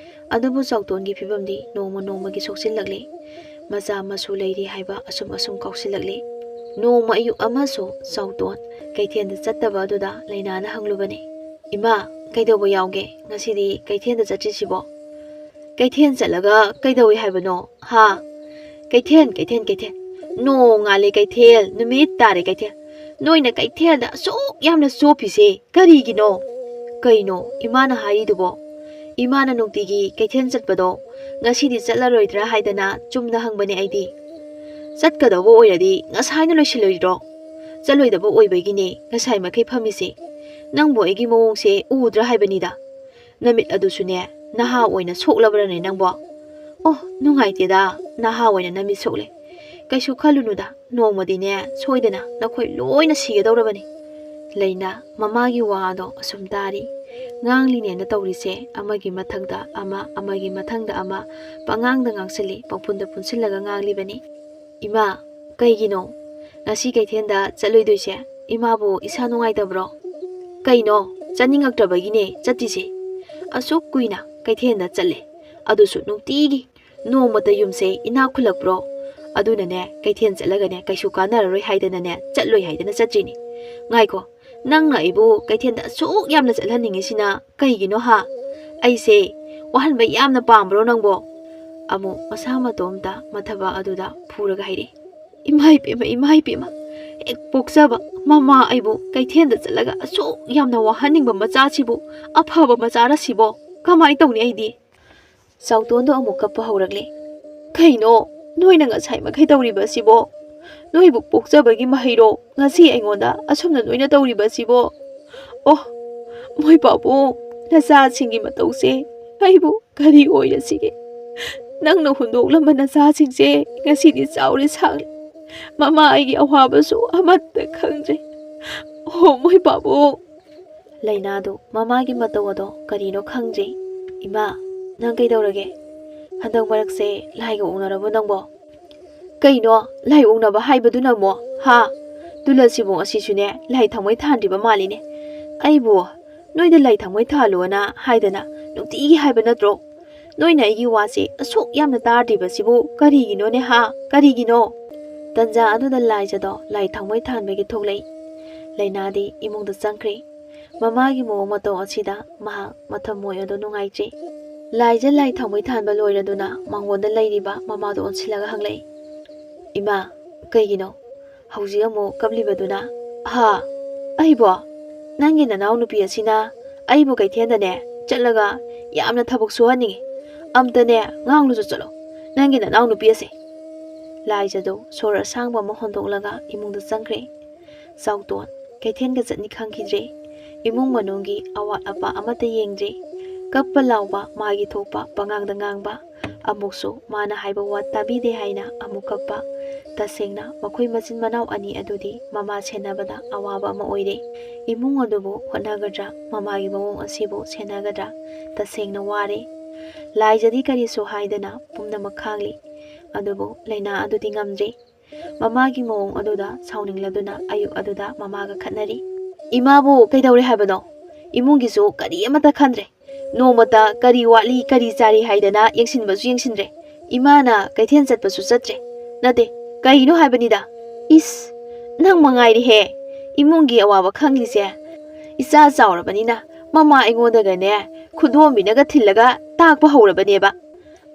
ꯑꯗꯨꯕꯨ ꯆꯥꯎꯇꯣꯟꯒꯤ ꯐꯤꯕꯝꯗꯤ ꯅꯣꯡꯃ ꯅꯣꯡꯃꯒꯤ ꯁꯣꯛꯆꯤꯜꯂꯛꯂꯤ꯫ ꯃꯆꯥ ꯃꯁꯨ ꯂꯩꯔꯤ ꯍꯥꯏꯕ ꯑꯁꯨꯝ ꯑꯁꯨꯝ ꯀꯥꯎꯁꯤꯜꯂꯛꯂꯤ꯫ ꯅꯣꯡꯃ ꯑꯌꯨꯛ ꯑꯃꯁꯨ ꯆꯥꯎꯇꯣꯟ ꯀꯩꯊꯦꯜꯗ ꯆꯠꯇꯕ ꯑꯗꯨꯗ ꯂꯩꯅꯥꯅ ꯍꯪꯂꯨꯕꯅꯤ, "ꯏꯃꯥ, ꯀꯩꯗꯧꯕ ꯌꯥꯎꯒꯦ? ꯉꯁꯤꯗꯤ ꯀꯩꯊꯦꯜꯗ ꯆꯠꯇ꯭ꯔꯤꯁꯤꯕꯣ?" "ꯀꯩꯊꯦꯜ ꯆꯠꯂꯒ ꯀꯩꯗꯧꯏ ꯍꯥꯏꯕꯅꯣ? ꯍꯥ? ꯀꯩꯊꯦꯜ, ꯀꯩꯊꯦꯜ, ꯀꯩꯊꯦꯜ꯫ ꯅꯣꯡꯉꯥꯜꯂꯦ ꯀꯩꯊꯦꯜ, ꯅꯨꯃꯤꯠ ꯇꯥꯔꯦ ꯀꯩꯊꯦꯜ꯫ ꯅꯣꯏꯅ ꯀꯩꯊꯦꯜꯗ ꯑꯁꯨꯛ ꯌꯥꯝꯅ ꯆꯣꯞꯄꯤꯁꯦ ꯀꯔꯤꯒꯤꯅꯣ?" "ꯀꯩꯅꯣ ꯏꯃꯥꯅ ꯍꯥꯏꯔꯤꯗꯨꯕꯣ? ꯏꯃꯥꯅ ꯅꯨꯡꯇꯤꯒꯤ ꯀꯩꯊꯦꯜ ꯆꯠꯄꯗꯣ ꯉꯁꯤꯗꯤ ꯆꯠꯂꯔꯣꯏꯗ꯭ꯔꯥ ꯍꯥꯏꯗꯅ ꯆꯨꯝꯅ ꯍꯪꯕꯅꯦ ꯑꯩꯗꯤ꯫ ꯆꯠꯀꯗꯧꯕ ꯑꯣꯏꯔꯗꯤ ꯉꯁꯥꯏꯅ ꯂꯣꯏꯁꯤꯜꯂꯣꯏꯗ꯭ꯔꯣ? ꯆꯠꯂꯣꯏꯗꯕ ꯑꯣꯏꯕꯒꯤꯅꯦ ꯉꯁꯥꯏ ꯃꯈꯩ ꯐꯝꯃꯤꯁꯦ꯫ ꯅꯪꯕꯨ ꯑꯩꯒꯤ ꯃꯑꯣꯡꯁꯦ ꯎꯗ꯭ꯔꯥ ꯍꯥꯏꯕꯅꯤꯗ꯫ ꯅꯃꯤꯠ ꯑꯗꯨꯁꯨꯅꯦ, ꯅꯍꯥ ꯑꯣꯏꯅ ꯁꯣꯛꯂꯕ꯭ꯔꯅꯦ ꯅꯪꯕꯣ? ꯑꯣ, ꯅꯨꯡꯉꯥꯏꯇꯦꯗ, ꯅꯍꯥ ꯑꯣꯏꯅ ꯅꯃꯤꯠ ꯁꯣꯛꯂꯦ꯫ ꯀꯩꯁꯨ ꯈꯜꯂꯨꯅꯨꯗ, ꯅꯣꯡꯃꯗꯤꯅꯦ, ꯁꯣꯏꯗꯅ ꯅꯈꯣꯏ ꯂꯣꯏꯅ ꯁꯤꯒꯗꯧꯔꯕꯅꯤ꯫ ꯂꯩꯅꯥ ꯃꯃꯥꯒꯤ ꯋꯥꯗꯣ ꯑꯁꯨꯝ ꯇꯥꯔꯤ꯫ ꯉꯥꯡꯂꯤꯅꯦꯅ ꯇꯧꯔꯤꯁꯦ, ꯑꯃꯒꯤ ꯃꯊꯪꯗ ꯑꯃ, ꯑꯃꯒꯤ ꯃꯊꯪꯗ ꯑꯃ, ꯄꯉꯥꯡꯗ ꯉꯥꯡꯁꯤꯜꯂꯤ, ꯄꯪꯄꯨꯟꯗ ꯄꯨꯟꯁꯤꯜꯂꯒ ꯉꯥꯡꯂꯤꯕꯅꯤ꯫ "ꯏꯃꯥ, ꯀꯩꯒꯤꯅꯣ ꯉꯁꯤ ꯀꯩꯊꯦꯜꯗ ꯆꯠꯂꯣꯏꯗꯣꯏꯁꯦ? ꯏꯃꯥꯕꯨ ꯏꯁꯥ ꯅꯨꯡꯉꯥꯏꯇꯕ꯭ꯔꯣ?" "ꯀꯩꯅꯣ, ꯆꯠꯅꯤꯡꯉꯛꯇ꯭ꯔꯕꯒꯤꯅꯦ ꯆꯠꯇ꯭ꯔꯤꯁꯦ꯫ ꯑꯁꯨꯛ ꯀꯨꯏꯅ ꯀꯩꯊꯦꯜꯗ ꯆꯠꯂꯦ, ꯑꯗꯨꯁꯨ ꯅꯨꯡꯇꯤꯒꯤ꯫ ꯅꯣꯡꯃꯇ ꯌꯨꯝꯁꯦ ꯏꯅꯥꯛ ꯈꯨꯜꯂꯛꯄ꯭ꯔꯣ? ꯑꯗꯨꯅꯅꯦ, ꯀꯩꯊꯦꯜ ꯆꯠꯂꯒꯅꯦ ꯀꯩꯁꯨ ꯀꯥꯟꯅꯔꯔꯣꯏ ꯍꯥꯏꯗꯅꯅꯦ ꯆꯠꯂꯣꯏ ꯍꯥꯏꯗꯅ ꯆꯠꯇ꯭ꯔꯤꯅꯤ꯫ ꯉꯥꯏꯈꯣ, ꯅꯪꯅ ꯑꯩꯕꯨ ꯀꯩꯊꯦꯜꯗ ꯑꯁꯨꯛ ꯌꯥꯝꯅ ꯆꯠꯍꯟꯅꯤꯡꯉꯤꯁꯤꯅ ꯀꯩꯒꯤꯅꯣ ꯍꯥ? ꯑꯩꯁꯦ ꯋꯥꯍꯟꯕ ꯌꯥꯝꯅ ꯄꯥꯝꯕ꯭ꯔꯣ ꯅꯪꯕꯣ?" ꯑꯃꯨꯛ ꯃꯁꯥ ꯃꯇꯣꯝꯇ ꯃꯊꯕꯥꯛ ꯑꯗꯨꯗ ꯐꯨꯔꯒ ꯍꯥꯏꯔꯛꯏ꯫ "ꯏꯃꯥ ꯏꯄꯦꯝꯃ, ꯏꯃꯥ ꯏꯄꯦꯝꯃ, ꯍꯦꯛ ꯄꯣꯛꯆꯕ ꯃꯃꯥ ꯑꯩꯕꯨ ꯀꯩꯊꯦꯜꯗ ꯆꯠꯂꯒ ꯑꯁꯨꯛ ꯌꯥꯝꯅ ꯋꯥꯍꯟꯅꯤꯡꯕ ꯃꯆꯥꯁꯤꯕꯨ, ꯑꯐꯕ ꯃꯆꯥꯔ ꯁꯤꯕꯣ? ꯀꯃꯥꯏ ꯇꯧꯅꯤ ꯑꯩꯗꯤ?" ꯆꯥꯎꯇꯣꯟꯗꯣ ꯑꯃꯨꯛ ꯀꯞꯄ ꯍꯧꯔꯛꯂꯦ꯫ "ꯀꯩꯅꯣ ꯅꯣꯏꯅ ꯉꯁꯥꯏ ꯃꯈꯩ ꯇꯧꯔꯤꯕ ꯑꯁꯤꯕꯣ? ꯅꯣꯏꯕꯨ ꯄꯣꯛꯆꯕꯒꯤ ꯃꯍꯩꯔꯣ ꯉꯁꯤ ꯑꯩꯉꯣꯟꯗ ꯑꯁꯨꯝꯅ ꯅꯣꯏꯅ ꯇꯧꯔꯤꯕ ꯑꯁꯤꯕꯣ? ꯑꯣ, ꯃꯣꯏ ꯄꯥꯕꯨꯡ, ꯅꯆꯥꯁꯤꯡꯒꯤ ꯃꯇꯧꯁꯦ ꯑꯩꯕꯨ ꯀꯔꯤ ꯑꯣꯏꯔꯁꯤꯒꯦ? ꯅꯪꯅ ꯍꯨꯟꯗꯣꯛꯂꯝꯕ ꯅꯆꯥꯁꯤꯡꯁꯦ ꯉꯁꯤꯗꯤ ꯆꯥꯎꯔꯦ ꯁꯥꯡꯂꯦ꯫ ꯃꯃꯥ ꯑꯩꯒꯤ ꯑꯋꯥꯕꯁꯨ ꯑꯃꯠꯇ ꯈꯪꯗ꯭ꯔꯦ꯫ ꯑꯣ, ꯃꯣꯏ ꯄꯥꯕꯨꯡ!" ꯂꯩꯅꯥꯗꯨ ꯃꯃꯥꯒꯤ ꯃꯇꯧ ꯑꯗꯣ ꯀꯔꯤꯅꯣ ꯈꯪꯗ꯭ꯔꯦ꯫ "ꯏꯃꯥ, ꯅꯪ ꯀꯩꯗꯧꯔꯒꯦ? ꯍꯟꯗꯛ ꯃꯔꯛꯁꯦ ꯂꯥꯏꯒ ꯑꯣꯛꯅꯔꯕꯣ ꯅꯪꯕꯣ?" "ꯀꯩꯅꯣ, ꯂꯥꯏ ꯑꯣꯛꯅꯕ ꯍꯥꯏꯕꯗꯨꯅ ꯑꯃꯨꯛ? ꯍꯥ? ꯇꯨꯂꯁꯤꯕꯨ ꯉꯁꯤꯁꯨꯅꯦ ꯂꯥꯏ ꯊꯥꯎꯃꯩ ꯊꯥꯟꯗ꯭ꯔꯤꯕ ꯃꯥꯜꯂꯤꯅꯦ꯫ ꯑꯩꯕꯨ ꯅꯣꯏꯗ ꯂꯥꯏ ꯊꯥꯎꯃꯩ ꯊꯥꯜꯂꯣꯅ ꯍꯥꯏꯗꯅ ꯅꯨꯡꯇꯤꯒꯤ ꯍꯥꯏꯕ ꯅꯠꯇ꯭ꯔꯣ? ꯅꯣꯏꯅ ꯑꯩꯒꯤ ꯋꯥꯁꯦ ꯑꯁꯨꯛ ꯌꯥꯝꯅ ꯇꯥꯗ꯭ꯔꯤꯕꯁꯤꯕꯨ ꯀꯔꯤꯒꯤꯅꯣꯅꯦ ꯍꯥ? ꯀꯔꯤꯒꯤꯅꯣ?" ꯇꯟꯖꯥ ꯑꯗꯨꯗ ꯂꯥꯏꯖꯗꯣ ꯂꯥꯏ ꯊꯥꯎꯃꯩ ꯊꯥꯟꯕꯒꯤ ꯊꯣꯛꯂꯛꯏ꯫ ꯂꯩꯅꯥꯗꯤ ꯏꯃꯨꯡꯗ ꯆꯪꯈ꯭ꯔꯦ꯫ ꯃꯃꯥꯒꯤ ꯃꯑꯣꯡ ꯃꯇꯧ ꯑꯁꯤꯗ ꯃꯍꯥꯛ ꯃꯊꯃꯣꯏ ꯑꯗꯨ ꯅꯨꯡꯉꯥꯏꯇ꯭ꯔꯦ꯫ ꯂꯥꯏꯖ ꯂꯥꯏ ꯊꯥꯎꯃꯩ ꯊꯥꯟꯕ ꯂꯣꯏꯔꯗꯨꯅ ꯃꯉꯣꯟꯗ ꯂꯩꯔꯤꯕ ꯃꯃꯥꯗꯨ ꯑꯣꯟꯁꯤꯜꯂꯒ ꯍꯪꯂꯛꯏ꯫ "ꯏꯃꯥ, ꯀꯩꯒꯤꯅꯣ ꯍꯧꯖꯤꯛ ꯑꯃꯨꯛ ꯀꯞꯂꯤꯕꯗꯨꯅ?" "ꯍꯥ? ꯑꯩꯕꯣ? ꯅꯪꯒꯤ ꯅꯅꯥꯎ ꯅꯨꯄꯤ ꯑꯁꯤꯅ ꯑꯩꯕꯨ ꯀꯩꯊꯦꯜꯗꯅꯦ ꯆꯠꯂꯒ ꯌꯥꯝꯅ ꯊꯕꯛ ꯁꯨꯍꯟꯅꯤꯡꯉꯤ꯫ ꯑꯝꯇꯅꯦ ꯉꯥꯡꯂꯨꯁꯨ ꯆꯠꯂꯣ, ꯅꯪꯒꯤ ꯅꯅꯥꯎ ꯅꯨꯄꯤ ꯑꯁꯦ!" ꯂꯥꯏꯖꯗꯣ ꯁꯣꯔ ꯑꯁꯥꯡꯕ ꯑꯃ ꯍꯣꯟꯗꯣꯛꯂꯒ ꯏꯃꯨꯡꯗ ꯆꯪꯈ꯭ꯔꯦ꯫ ꯆꯥꯎꯇꯣꯟ ꯀꯩꯊꯦꯜꯒ ꯆꯠꯅꯤ ꯈꯪꯈꯤꯗ꯭ꯔꯦ꯫ ꯏꯃꯨꯡ ꯃꯅꯨꯡꯒꯤ ꯑꯋꯥꯠ ꯑꯄꯥ ꯑꯃꯠꯇ ꯌꯦꯡꯗ꯭ꯔꯤ꯫ ꯀꯞꯄ ꯂꯥꯎꯕ, ꯃꯥꯒꯤ ꯊꯣꯛꯄ ꯄꯉꯥꯡꯗ ꯉꯥꯡꯕ, ꯑꯃꯨꯛꯁꯨ ꯃꯥꯅ ꯍꯥꯏꯕ ꯋꯥ ꯇꯥꯕꯤꯗꯦ ꯍꯥꯏꯅ ꯑꯃꯨꯛ ꯀꯞꯄ꯫ ꯇꯁꯦꯡꯅ ꯃꯈꯣꯏ ꯃꯆꯤꯟ ꯃꯅꯥꯎ ꯑꯅꯤ ꯑꯗꯨꯗꯤ ꯃꯃꯥ ꯁꯦꯟꯅꯕꯗ ꯑꯋꯥꯕ ꯑꯃ ꯑꯣꯏꯔꯦ꯫ ꯏꯃꯨꯡ ꯑꯗꯨꯕꯨ ꯍꯣꯠꯅꯒꯗ꯭ꯔꯥ, ꯃꯃꯥꯒꯤ ꯃꯑꯣꯡ ꯑꯁꯤꯕꯨ ꯁꯦꯟꯅꯒꯗ꯭ꯔꯥ? ꯇꯁꯦꯡꯅ ꯋꯥꯔꯦ꯫ ꯂꯥꯏꯖꯗꯤ ꯀꯔꯤꯁꯨ ꯍꯥꯏꯗꯅ ꯄꯨꯝꯅꯃꯛ ꯈꯥꯡꯂꯤ꯫ ꯑꯗꯨꯕꯨ ꯂꯩꯅꯥ ꯑꯗꯨꯗꯤ ꯉꯝꯗ꯭ꯔꯤ꯫ ꯃꯃꯥꯒꯤ ꯃꯑꯣꯡ ꯑꯗꯨꯗ ꯁꯥꯎꯅꯤꯡꯂꯗꯨꯅ ꯑꯌꯨꯛ ꯑꯗꯨꯗ ꯃꯃꯥꯒ ꯈꯠꯅꯔꯤ꯫ "ꯏꯃꯥꯕꯨ ꯀꯩꯗꯧꯔꯦ ꯍꯥꯏꯕꯅꯣ? ꯏꯃꯨꯡꯒꯤꯁꯨ ꯀꯔꯤ ꯑꯃꯠꯇ ꯈꯟꯗ꯭ꯔꯦ꯫ ꯅꯣꯡꯃꯇ ꯀꯔꯤ ꯋꯥꯠꯂꯤ, ꯀꯔꯤ ꯆꯥꯔꯤ ꯍꯥꯏꯗꯅ ꯌꯦꯡꯁꯤꯟꯕꯁꯨ ꯌꯦꯡꯁꯤꯟꯗ꯭ꯔꯦ꯫ ꯏꯃꯥꯅ ꯀꯩꯊꯦꯜ ꯆꯠꯄꯁꯨ ꯆꯠꯇ꯭ꯔꯦ꯫ ꯅꯠꯇꯦ, ꯀꯩꯅꯣ ꯍꯥꯏꯕꯅꯤꯗ꯫ ꯏꯁ, ꯅꯪ ꯃꯉꯥꯏꯔꯦꯍꯦ ꯏꯃꯨꯡꯒꯤ ꯑꯋꯥꯕ ꯈꯪꯂꯤꯁꯦ꯫ ꯏꯆꯥ ꯆꯥꯎꯔꯕꯅꯤꯅ ꯃꯃꯥ ꯑꯩꯉꯣꯟꯗꯒꯅꯦ ꯈꯨꯗꯣꯝꯕꯤꯅꯒ ꯊꯤꯜꯂꯒ ꯇꯥꯛꯄ ꯍꯧꯔꯕꯅꯦꯕ꯫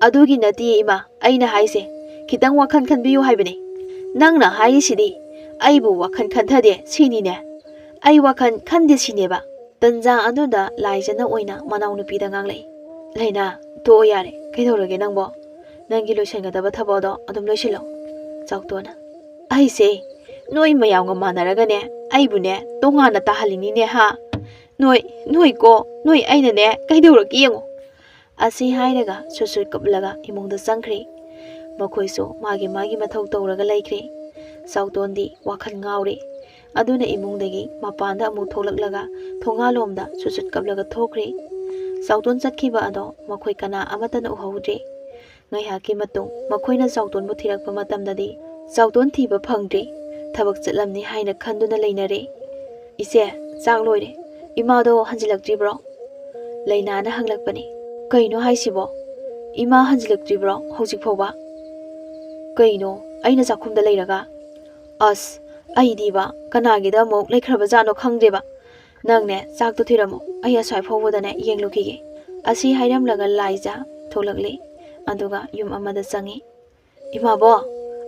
ꯑꯗꯨꯒꯤ ꯅꯠꯇꯦ ꯏꯃꯥ, ꯑꯩꯅ ꯍꯥꯏꯁꯦ, ꯈꯤꯇꯪ ꯋꯥꯈꯜ ꯈꯟꯕꯤꯌꯨ ꯍꯥꯏꯕꯅꯦ꯫ ꯅꯪꯅ ꯍꯥꯏꯔꯤꯁꯤꯗꯤ ꯑꯩꯕꯨ ꯋꯥꯈꯜ ꯈꯟꯊꯗꯦ ꯁꯤꯅꯤꯅꯦ꯫ ꯑꯩ ꯋꯥꯈꯜ ꯈꯟꯗꯦ ꯁꯤꯅꯦꯕ꯫" ꯇꯟꯖꯥ ꯑꯗꯨꯗ ꯂꯥꯏꯖꯅ ꯑꯣꯏꯅ ꯃꯅꯥꯎꯅꯨꯄꯤꯗ ꯉꯥꯡꯂꯛꯏ꯫ "ꯂꯩꯅꯥ, ꯇꯣꯛꯑꯣ ꯌꯥꯔꯦ, ꯀꯩꯗꯧꯔꯒꯦ ꯅꯪꯕꯣ? ꯅꯪꯒꯤ ꯂꯣꯏꯁꯤꯟꯒꯗꯕ ꯊꯕꯛ ꯑꯗꯣ ꯑꯗꯨꯝ ꯂꯣꯏꯁꯤꯜꯂꯣ꯫" ꯆꯥꯎꯇꯣꯟꯅ, "ꯑꯩꯁꯦ ꯅꯣꯏ ꯃꯌꯥꯝꯒ ꯃꯥꯟꯅꯔꯒꯅꯦ ꯑꯩꯕꯨꯅꯦ ꯇꯣꯉꯥꯟꯅ ꯇꯥꯍꯜꯂꯤꯅꯤꯅꯦ ꯍꯥ? ꯅꯣꯏ, ꯅꯣꯏꯀꯣ, ꯅꯣꯏ ꯑꯩꯅꯅꯦ ꯀꯩꯗꯧꯔꯒꯦ ꯌꯦꯡꯉꯣ꯫" ꯑꯁꯤ ꯍꯥꯏꯔꯒ ꯁꯨꯠ ꯁꯨꯠ ꯀꯞꯂꯒ ꯏꯃꯨꯡꯗ ꯆꯪꯈ꯭ꯔꯦ꯫ ꯃꯈꯣꯏꯁꯨ ꯃꯥꯒꯤ ꯃꯥꯒꯤ ꯃꯊꯧ ꯇꯧꯔꯒ ꯂꯩꯈ꯭ꯔꯦ꯫ ꯆꯥꯎꯇꯣꯟꯗꯤ ꯋꯥꯈꯜ ꯉꯥꯎꯔꯦ꯫ ꯑꯗꯨꯅ ꯏꯃꯨꯡꯗꯒꯤ ꯃꯄꯥꯟꯗ ꯑꯃꯨꯛ ꯊꯣꯛꯂꯛꯂꯒ ꯊꯣꯡꯒꯥꯜꯂꯣꯝꯗ ꯁꯨꯠ ꯁꯨꯠ ꯀꯞꯂꯒ ꯊꯣꯛꯈ꯭ꯔꯦ꯫ ꯆꯥꯎꯇꯣꯟ ꯆꯠꯈꯤꯕ ꯑꯗꯣ ꯃꯈꯣꯏ ꯀꯅꯥ ꯑꯃꯠꯇꯅ ꯎꯍꯧꯗ꯭ꯔꯦ꯫ ꯉꯥꯏꯍꯥꯛꯀꯤ ꯃꯇꯨꯡ ꯃꯈꯣꯏꯅ ꯆꯥꯎꯇꯣꯟꯕꯨ ꯊꯤꯔꯛꯄ ꯃꯇꯝꯗꯗꯤ ꯆꯥꯎꯇꯣꯟ ꯊꯤꯕ ꯐꯪꯗ꯭ꯔꯦ꯫ ꯊꯕꯛ ꯆꯠꯂꯝꯅꯤ ꯍꯥꯏꯅ ꯈꯟꯗꯨꯅ ꯂꯩꯅꯔꯦ꯫ "ꯏꯆꯦ, ꯆꯥꯛ ꯂꯣꯏꯔꯦ꯫ ꯏꯃꯥꯗꯣ ꯍꯟꯖꯤꯜꯂꯛꯇ꯭ꯔꯤꯕ꯭ꯔꯣ?" ꯂꯩꯅꯥꯅ ꯍꯪꯂꯛꯄꯅꯤ꯫ "ꯀꯩꯅꯣ ꯍꯥꯏꯁꯤꯕꯣ? ꯏꯃꯥ ꯍꯟꯖꯤꯜꯂꯛꯇ꯭ꯔꯤꯕ꯭ꯔꯣ ꯍꯧꯖꯤꯛ ꯐꯥꯎꯕ? ꯀꯩꯅꯣ, ꯑꯩꯅ ꯆꯥꯛꯈꯨꯝꯗ ꯂꯩꯔꯒ? ꯑꯁ, ꯑꯩꯗꯤꯕ ꯀꯅꯥꯒꯤꯗ ꯑꯃꯨꯛ ꯂꯩꯈ꯭ꯔꯕꯖꯥꯠꯅꯣ ꯈꯪꯗ꯭ꯔꯦꯕ꯫ ꯅꯪꯅꯦ ꯆꯥꯛꯇꯣ ꯊꯤꯔꯝꯃꯣ, ꯑꯩ ꯑꯁ꯭ꯋꯥꯏ ꯐꯥꯎꯕꯗꯅꯦ ꯌꯦꯡꯂꯨꯈꯤꯒꯦ꯫" ꯑꯁꯤ ꯍꯥꯏꯔꯝꯂꯒ ꯂꯥꯏꯖꯥ ꯊꯣꯛꯂꯛꯂꯦ꯫ ꯑꯗꯨꯒ ꯌꯨꯝ ꯑꯃꯗ ꯆꯪꯉꯤ꯫ "ꯏꯃꯥꯕꯣ,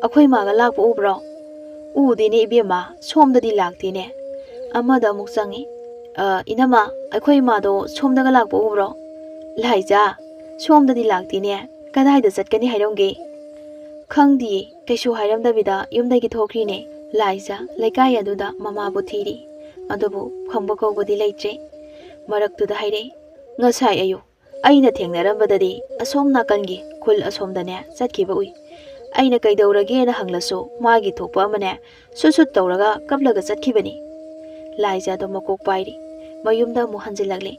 ꯑꯩꯈꯣꯏ ꯏꯃꯥꯒ ꯂꯥꯛꯄ ꯎꯕ꯭ꯔꯣ?" "ꯎꯗꯦꯅꯦ ꯏꯕꯦꯝꯃ, ꯁꯣꯝꯗꯗꯤ ꯂꯥꯛꯇꯦꯅꯦ꯫" ꯑꯃꯗ ꯑꯃꯨꯛ ꯆꯪꯉꯤ꯫ "ꯑ, ꯏꯅꯝꯃ, ꯑꯩꯈꯣꯏ ꯏꯃꯥꯗꯣ ꯁꯣꯝꯗꯒ ꯂꯥꯛꯄ ꯎꯕ꯭ꯔꯣ?" "ꯂꯥꯏꯖꯥ, ꯁꯣꯝꯗꯗꯤ ꯂꯥꯛꯇꯦꯅꯦ꯫ ꯀꯗꯥꯏꯗ ꯆꯠꯀꯅꯤ ꯍꯥꯏꯔꯝꯒꯦ?" "ꯈꯪꯗꯤꯌꯦ, ꯀꯩꯁꯨ ꯍꯥꯏꯔꯝꯗꯕꯤꯗ ꯌꯨꯝꯗꯒꯤ ꯊꯣꯛꯈ꯭ꯔꯤꯅꯦ꯫" ꯂꯥꯏꯖꯥ ꯂꯩꯀꯥꯏ ꯑꯗꯨꯗ ꯃꯃꯥꯕꯨ ꯊꯤꯔꯤ꯫ ꯑꯗꯨꯕꯨ ꯐꯝꯕ ꯀꯧꯕꯗꯤ ꯂꯩꯇ꯭ꯔꯦ꯫ ꯃꯔꯛꯇꯨꯗ ꯍꯥꯏꯔꯛꯏ, "ꯉꯁꯥꯏ ꯑꯌꯨꯛ ꯑꯩꯅ ꯊꯦꯡꯅꯔꯝꯕꯗꯗꯤ ꯑꯁꯣꯝ ꯅꯥꯀꯟꯒꯤ ꯈꯨꯜ ꯑꯁꯣꯝꯗꯅꯦ ꯆꯠꯈꯤꯕ ꯎꯏ꯫ ꯑꯩꯅ ꯀꯩꯗꯧꯔꯒꯦꯅ ꯍꯪꯂꯁꯨ ꯃꯥꯒꯤ ꯊꯣꯛꯄ ꯑꯃꯅꯦ ꯁꯨꯠ ꯁꯨꯠ ꯇꯧꯔꯒ ꯀꯞꯂꯒ ꯆꯠꯈꯤꯕꯅꯤ"꯫ ꯂꯥꯏꯖꯥꯗꯣ ꯃꯀꯣꯛ ꯄꯥꯏꯔꯤ꯫ ꯃꯌꯨꯝꯗ ꯑꯃꯨꯛ ꯍꯟꯖꯤꯜꯂꯛꯂꯦ꯫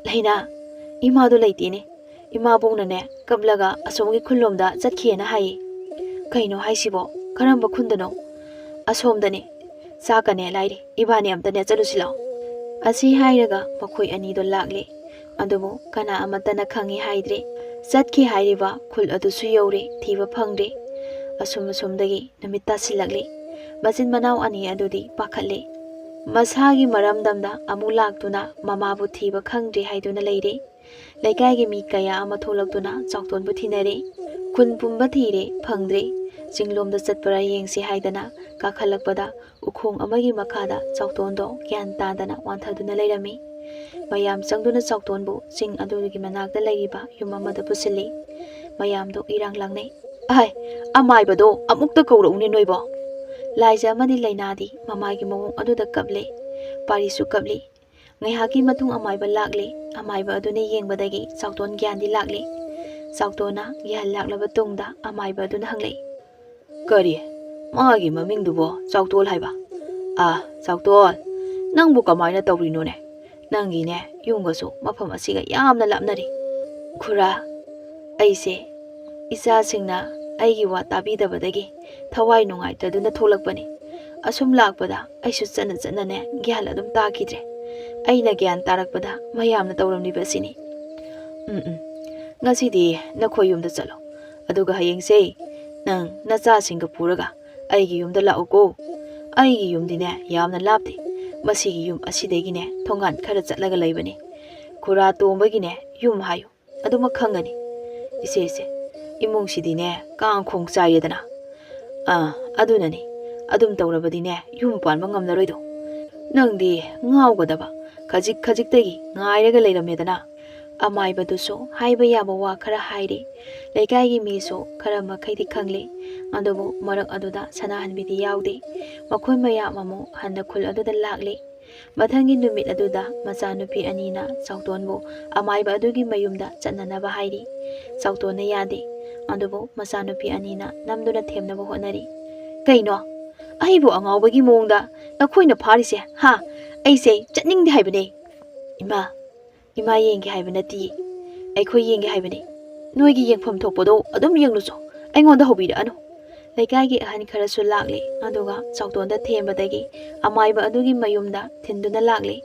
"ꯂꯩꯅꯥ, ꯏꯃꯥꯗꯣ ꯂꯩꯇꯦꯅꯦ꯫ ꯏꯃꯥꯕꯣꯛꯅꯅꯦ ꯀꯞꯂꯒ ꯑꯁꯣꯝꯒꯤ ꯈꯨꯜꯂꯣꯝꯗ ꯆꯠꯈꯤꯑꯅ ꯍꯥꯏꯌꯦ"꯫ "ꯀꯩꯅꯣ ꯍꯥꯏꯁꯤꯕꯣ? ꯀꯔꯝꯕ ꯈꯨꯟꯗꯅꯣ?" "ꯑꯁꯣꯝꯗꯅꯦ꯫ ꯆꯥꯛꯀꯅꯦ ꯂꯥꯏꯔꯤ, ꯏꯕꯥꯅꯤ ꯑꯝꯇꯅꯦ ꯆꯠꯂꯨꯁꯤ ꯂꯥꯛꯑꯣ"꯫ ꯑꯁꯤ ꯍꯥꯏꯔꯒ ꯃꯈꯣꯏ ꯑꯅꯤꯗꯣ ꯂꯥꯛꯂꯦ꯫ ꯑꯗꯨꯕꯨ ꯀꯅꯥ ꯑꯃꯠꯇꯅ ꯈꯪꯉꯤ ꯍꯥꯏꯗ꯭ꯔꯦ꯫ ꯆꯠꯈꯤ ꯍꯥꯏꯔꯤꯕ ꯈꯨꯜ ꯑꯗꯨꯁꯨ ꯌꯧꯔꯦ, ꯊꯤꯕ ꯐꯪꯗ꯭ꯔꯦ꯫ ꯑꯁꯨꯝ ꯑꯁꯨꯝꯗꯒꯤ ꯅꯨꯃꯤꯠ ꯇꯥꯁꯤꯜꯂꯛꯂꯦ꯫ ꯃꯆꯤꯟ ꯃꯅꯥꯎ ꯑꯅꯤ ꯑꯗꯨꯗꯤ ꯄꯥꯈꯠꯂꯦ꯫ ꯃꯁꯥꯒꯤ ꯃꯔꯝꯗꯝꯗ ꯑꯃꯨꯛ ꯂꯥꯛꯇꯨꯅ ꯃꯃꯥꯕꯨ ꯊꯤꯕ ꯈꯪꯗ꯭ꯔꯦ ꯍꯥꯏꯗꯨꯅ ꯂꯩꯔꯦ꯫ ꯂꯩꯀꯥꯏꯒꯤ ꯃꯤ ꯀꯌꯥ ꯑꯃ ꯊꯣꯛꯂꯛꯇꯨꯅ ꯆꯥꯎꯇꯣꯟꯕꯨ ꯊꯤꯅꯔꯦ꯫ ꯈꯨꯟ ꯄꯨꯝꯕ ꯊꯤꯔꯦ, ꯐꯪꯗ꯭ꯔꯦ꯫ ꯆꯤꯡꯂꯣꯝꯗ ꯆꯠꯄꯔꯥ ꯌꯦꯡꯁꯤ ꯍꯥꯏꯗꯅ ꯀꯥꯈꯠꯂꯛꯄꯗ ꯎꯈꯣꯡ ꯑꯃꯒꯤ ꯃꯈꯥꯗ ꯆꯥꯎꯇꯣꯟꯗꯣ ꯒ꯭ꯌꯥꯟ ꯇꯥꯗꯅ ꯋꯥꯟꯊꯗꯨꯅ ꯂꯩꯔꯝꯃꯤ꯫ ꯃꯌꯥꯝ ꯆꯪꯗꯨꯅ ꯆꯥꯎꯇꯣꯟꯕꯨ ꯆꯤꯡ ꯑꯗꯨꯒꯤ ꯃꯅꯥꯛꯇ ꯂꯩꯔꯤꯕ ꯌꯨꯝ ꯑꯃꯗ ꯄꯨꯁꯤꯜꯂꯤ꯫ ꯃꯌꯥꯝꯗꯣ ꯏꯔꯥꯡ ꯂꯥꯡꯅꯩ꯫ "ꯑꯍꯥꯏ, ꯑꯃꯥꯏꯕꯗꯣ ꯑꯃꯨꯛꯇ ꯀꯧꯔꯛꯎꯅꯦ ꯅꯣꯏꯕꯣ"꯫ ꯂꯥꯏꯖ ꯑꯃꯗꯤ ꯂꯩꯅꯥꯗꯤ ꯃꯃꯥꯒꯤ ꯃꯑꯣꯡ ꯑꯗꯨꯗ ꯀꯞꯂꯦ꯫ ꯄꯥꯔꯤꯁꯨ ꯀꯞꯂꯤ꯫ ꯉꯥꯏꯍꯥꯛꯀꯤ ꯃꯇꯨꯡ ꯑꯃꯥꯏꯕ ꯂꯥꯛꯂꯦ꯫ ꯑꯃꯥꯏꯕ ꯑꯗꯨꯅ ꯌꯦꯡꯕꯗꯒꯤ ꯆꯥꯎꯇꯣꯟ ꯒ꯭ꯌꯥꯟꯗꯤ ꯂꯥꯛꯂꯦ꯫ ꯆꯥꯎꯇꯣꯟꯅ ꯒ꯭ꯌꯥꯟ ꯂꯥꯛꯂꯕ ꯇꯨꯡꯗ ꯑꯃꯥꯏꯕ ꯑꯗꯨꯅ ꯍꯪꯂꯛꯏ, "ꯀꯔꯤ? ꯃꯥꯒꯤ ꯃꯃꯤꯡꯗꯨꯕꯣ ꯆꯥꯎꯇꯣꯜ ꯍꯥꯏꯕ? ꯑꯥ, ꯆꯥꯎꯇꯣꯜ, ꯅꯪꯕꯨ ꯀꯃꯥꯏꯅ ꯇꯧꯔꯤꯅꯣꯅꯦ? ꯅꯪꯒꯤꯅꯦ ꯌꯨꯝꯒꯁꯨ ꯃꯐꯝ ꯑꯁꯤꯒ ꯌꯥꯝꯅ ꯂꯥꯞꯅꯔꯤ"꯫ "ꯈꯨꯔꯥ, ꯑꯩꯁꯦ ꯏꯆꯥꯁꯤꯡꯅ ꯑꯩꯒꯤ ꯋꯥ ꯇꯥꯕꯤꯗꯕꯗꯒꯤ ꯊꯋꯥꯏ ꯅꯨꯡꯉꯥꯏꯇꯗꯨꯅ ꯊꯣꯛꯂꯛꯄꯅꯤ꯫ ꯑꯁꯨꯝ ꯂꯥꯛꯄꯗ ꯑꯩꯁꯨ ꯆꯠꯅ ꯆꯠꯅꯅꯦ ꯒ꯭ꯌꯥꯟ ꯑꯗꯨꯝ ꯇꯥꯈꯤꯗ꯭ꯔꯦ꯫ ꯑꯩꯅ ꯒ꯭ꯌꯥꯟ ꯇꯥꯔꯛꯄꯗ ꯃꯌꯥꯝꯅ ꯇꯧꯔꯝꯂꯤꯕ ꯑꯁꯤꯅꯤ"꯫ "ꯎꯝ, ꯎꯝ, ꯉꯁꯤꯗꯤ ꯅꯈꯣꯏ ꯌꯨꯝꯗ ꯆꯠꯂꯣ꯫ ꯑꯗꯨꯒ ꯍꯌꯦꯡꯁꯦ ꯅꯪ ꯅꯆꯥꯁꯤꯡꯒ ꯄꯨꯔꯒ ꯑꯩꯒꯤ ꯌꯨꯝꯗ ꯂꯥꯛꯎꯀꯣ꯫ ꯑꯩꯒꯤ ꯌꯨꯝꯗꯤꯅꯦ ꯌꯥꯝꯅ ꯂꯥꯞꯇꯦ꯫ ꯃꯁꯤꯒꯤ ꯌꯨꯝ ꯑꯁꯤꯗꯒꯤꯅꯦ ꯊꯣꯡꯒꯥꯟ ꯈꯔ ꯆꯠꯂꯒ ꯂꯩꯕꯅꯤ꯫ ꯈꯨꯔꯥ ꯇꯣꯝꯕꯒꯤꯅꯦ ꯌꯨꯝ ꯍꯥꯏꯌꯨ, ꯑꯗꯨꯃꯛ ꯈꯪꯒꯅꯤ"꯫ "ꯏꯆꯦ, ꯏꯆꯦ, ꯏꯃꯨꯡꯁꯤꯗꯤꯅꯦ ꯀꯥꯡ ꯈꯣꯡ ꯆꯥꯏꯔꯦꯗꯅ꯫ ꯑꯥ, ꯑꯗꯨꯅꯅꯤ꯫ ꯑꯗꯨꯝ ꯇꯧꯔꯕꯗꯤꯅꯦ ꯌꯨꯝ ꯄꯥꯟꯕ ꯉꯝꯂꯔꯣꯏꯗꯣ꯫ ꯅꯪꯗꯤ ꯉꯥꯎꯒꯗꯕ ꯈꯖꯤꯛ ꯈꯖꯤꯛꯇꯒꯤ ꯉꯥꯏꯔꯒ ꯂꯩꯔꯝꯃꯦꯗꯅ꯫ ꯑꯃꯥꯏꯕꯗꯨꯁꯨ ꯍꯥꯏꯕ ꯌꯥꯕ ꯋꯥ ꯈꯔ ꯍꯥꯏꯔꯤ꯫ ꯂꯩꯀꯥꯏꯒꯤ ꯃꯤꯁꯨ ꯈꯔ ꯃꯈꯩꯗꯤ ꯈꯪꯂꯤ꯫ ꯑꯗꯨꯕꯨ ꯃꯔꯛ ꯑꯗꯨꯗ ꯁꯅꯥꯍꯟꯕꯤꯗꯤ ꯌꯥꯎꯗꯦ꯫ ꯃꯈꯣꯏ ꯃꯌꯥꯝ ꯑꯃꯨꯛ ꯍꯟꯅ ꯈꯨꯜ ꯑꯗꯨꯗ ꯂꯥꯛꯂꯤ꯫ ꯃꯊꯪꯒꯤ ꯅꯨꯃꯤꯠ ꯑꯗꯨꯗ ꯃꯆꯥꯅꯨꯄꯤ ꯑꯅꯤꯅ ꯆꯥꯎꯇꯣꯟꯕꯨ ꯑꯃꯥꯏꯕ ꯑꯗꯨꯒꯤ ꯃꯌꯨꯝꯗ ꯆꯠꯅꯅꯕ ꯍꯥꯏꯔꯤ꯫ ꯆꯥꯎꯇꯣꯟꯅ ꯌꯥꯗꯦ꯫ ꯑꯗꯨꯕꯨ ꯃꯆꯥꯅꯨꯄꯤ ꯑꯅꯤꯅ ꯅꯝꯗꯨꯅ ꯊꯦꯝꯅꯕ ꯍꯣꯠꯅꯔꯤ꯫ "ꯀꯩꯅꯣ? ꯑꯩꯕꯨ ꯑꯉꯥꯎꯕꯒꯤ ꯃꯑꯣꯡꯗ ꯅꯈꯣꯏꯅ ꯐꯥꯔꯤꯁꯦ, ꯍꯥ? ꯑꯩꯁꯦ ꯆꯠꯅꯤꯡꯗꯦ ꯍꯥꯏꯕꯅꯦ꯫ ꯏꯃꯥ, ꯏꯃꯥ ꯌꯦꯡꯒꯦ ꯍꯥꯏꯕ ꯅꯠꯇꯤꯌꯦ꯫ ꯑꯩꯈꯣꯏ ꯌꯦꯡꯒꯦ ꯍꯥꯏꯕꯅꯦ꯫ ꯅꯣꯏꯒꯤ ꯌꯦꯡꯐꯝ ꯊꯣꯛꯄꯗꯣ ꯑꯗꯨꯝ ꯌꯦꯡꯂꯨꯆꯣ꯫ ꯑꯩꯉꯣꯟꯗ ꯍꯧꯕꯤꯔꯛꯑꯅꯨ꯫" ꯂꯩꯀꯥꯏꯒꯤ ꯑꯍꯟ ꯈꯔꯁꯨ ꯂꯥꯛꯂꯦ꯫ ꯑꯗꯨꯒ ꯆꯥꯎꯇꯣꯟꯗ ꯊꯦꯝꯕꯗꯒꯤ ꯑꯃꯥꯏꯕ ꯑꯗꯨꯒꯤ ꯃꯌꯨꯝꯗ ꯊꯤꯟꯗꯨꯅ ꯂꯥꯛꯂꯦ꯫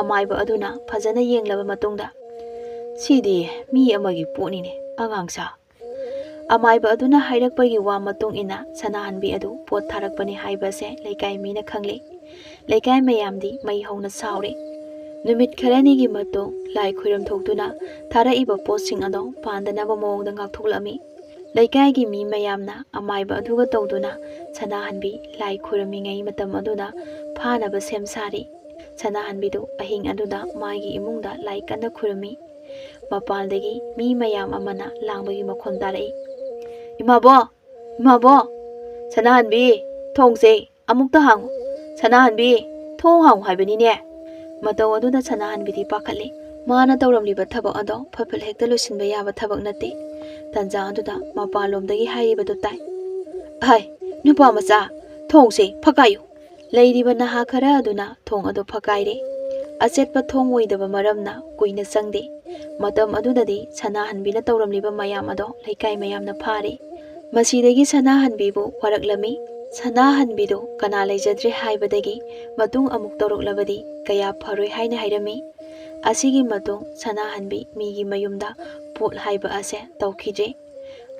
ꯑꯃꯥꯏꯕ ꯑꯗꯨꯅ ꯐꯖꯅ ꯌꯦꯡꯂꯕ ꯃꯇꯨꯡꯗ, "ꯁꯤꯗꯤ ꯃꯤ ꯑꯃꯒꯤ ꯄꯣꯠꯅꯤꯅꯦ, ꯑꯉꯥꯡꯁꯥ꯫" ꯑꯃꯥꯏꯕ ꯑꯗꯨꯅ ꯍꯥꯏꯔꯛꯄꯒꯤ ꯋꯥ ꯃꯇꯨꯡ ꯏꯟꯅ ꯁꯅꯥꯍꯟꯕꯤ ꯑꯗꯨ ꯄꯣꯠ ꯊꯥꯔꯛꯄꯅꯤ ꯍꯥꯏꯕꯁꯦ ꯂꯩꯀꯥꯏ ꯃꯤꯅ ꯈꯪꯂꯦ꯫ ꯂꯩꯀꯥꯏ ꯃꯌꯥꯝꯗꯤ ꯃꯩ ꯍꯧꯅ ꯁꯥꯎꯔꯦ꯫ ꯅꯨꯃꯤꯠ ꯈꯔꯅꯤꯒꯤ ꯃꯇꯨꯡ ꯂꯥꯏ ꯈꯨꯔꯨꯝ ꯊꯣꯛꯇꯨꯅ ꯊꯥꯔꯛꯏꯕ ꯄꯣꯠꯁꯤꯡ ꯑꯗꯣ ꯄꯥꯟꯗꯅꯕ ꯃꯑꯣꯡꯗ ꯉꯥꯛꯊꯣꯛꯂꯝꯃꯤ꯫ ꯂꯩꯀꯥꯏꯒꯤ ꯃꯤ ꯃꯌꯥꯝꯅ ꯑꯃꯥꯏꯕ ꯑꯗꯨꯒ ꯇꯧꯗꯨꯅ ꯁꯅꯥꯍꯟꯕꯤ ꯂꯥꯏ ꯈꯨꯔꯨꯝꯃꯤꯉꯩ ꯃꯇꯝ ꯑꯗꯨꯗ ꯐꯥꯅꯕ ꯁꯦꯝ ꯁꯥꯔꯤ꯫ ꯁꯅꯥꯍꯟꯕꯤꯗꯨ ꯑꯍꯤꯡ ꯑꯗꯨꯗ ꯃꯥꯒꯤ ꯏꯃꯨꯡꯗ ꯂꯥꯏ ꯀꯟꯅ ꯈꯨꯔꯨꯝꯃꯤ꯫ ꯃꯄꯥꯟꯗꯒꯤ ꯃꯤ ꯃꯌꯥꯝ ꯑꯃꯅ ꯂꯥꯡꯕꯒꯤ ꯃꯈꯣꯟ ꯇꯥꯔꯛꯏ꯫ "ꯏꯃꯥꯕꯣ! ꯏꯃꯥꯕꯣ! ꯁꯅꯥꯍꯟꯕꯤ! ꯊꯣꯡꯁꯦ ꯑꯃꯨꯛꯇ ꯍꯥꯡꯉꯨ꯫ ꯁꯅꯥꯍꯟꯕꯤ! ꯊꯣꯡ ꯍꯥꯡꯉꯨ ꯍꯥꯏꯕꯅꯤꯅꯦ!" ꯃꯇꯧ ꯑꯗꯨꯗ ꯁꯅꯥꯍꯟꯕꯤꯗꯤ ꯄꯥꯈꯠꯂꯤ꯫ ꯃꯥꯅ ꯇꯧꯔꯝꯂꯤꯕ ꯊꯕꯛ ꯑꯗꯣ ꯐꯠ ꯐꯠ ꯍꯦꯛꯇ ꯂꯣꯏꯁꯤꯟꯕ ꯌꯥꯕ ꯊꯕꯛ ꯅꯠꯇꯦ꯫ ꯇꯟꯖꯥ ꯑꯗꯨꯗ ꯃꯄꯥꯟꯂꯣꯝꯗꯒꯤ ꯍꯥꯏꯔꯤꯕꯗꯨ ꯇꯥꯏ꯫ "ꯍꯥꯏ, ꯅꯨꯄꯥ ꯃꯆꯥ! ꯊꯣꯡꯁꯦ ꯐꯛꯀꯥꯏꯌꯨ!" ꯂꯩꯔꯤꯕ ꯅꯍꯥ ꯈꯔ ꯑꯗꯨꯅ ꯊꯣꯡ ꯑꯗꯨ ꯐꯛꯀꯥꯏꯔꯦ꯫ ꯑꯆꯦꯠꯄ ꯊꯣꯡ ꯑꯣꯏꯗꯕ ꯃꯔꯝꯅ ꯀꯨꯏꯅ ꯆꯪꯗꯦ꯫ ꯃꯇꯝ ꯑꯗꯨꯗꯗꯤ ꯁꯅꯥꯍꯟꯕꯤꯅ ꯇꯧꯔꯝꯂꯤꯕ ꯃꯌꯥꯝ ꯑꯗꯣ ꯂꯩꯀꯥꯏ ꯃꯌꯥꯝꯅ ꯐꯥꯔꯦ꯫ ꯃꯁꯤꯗꯒꯤ ꯁꯅꯥꯍꯟꯕꯤꯕꯨ ꯋꯥꯔꯛꯂꯝꯃꯤ꯫ ꯁꯅꯥꯍꯟꯕꯤꯗꯨ ꯀꯅꯥ ꯂꯩꯖꯗ꯭ꯔꯦ ꯍꯥꯏꯕꯗꯒꯤ ꯃꯇꯨꯡ ꯑꯃꯨꯛ ꯇꯧꯔꯛꯂꯕꯗꯤ ꯀꯌꯥ ꯐꯔꯣꯏ ꯍꯥꯏꯅ ꯍꯥꯏꯔꯝꯃꯤ꯫ ꯑꯁꯤꯒꯤ ꯃꯇꯨꯡ ꯁꯅꯥꯍꯟꯕꯤ ꯃꯤꯒꯤ ꯃꯌꯨꯝꯗ ꯄꯣꯠ ꯍꯥꯏꯕ ꯑꯁꯦ ꯇꯧꯈꯤꯗ꯭ꯔꯦ꯫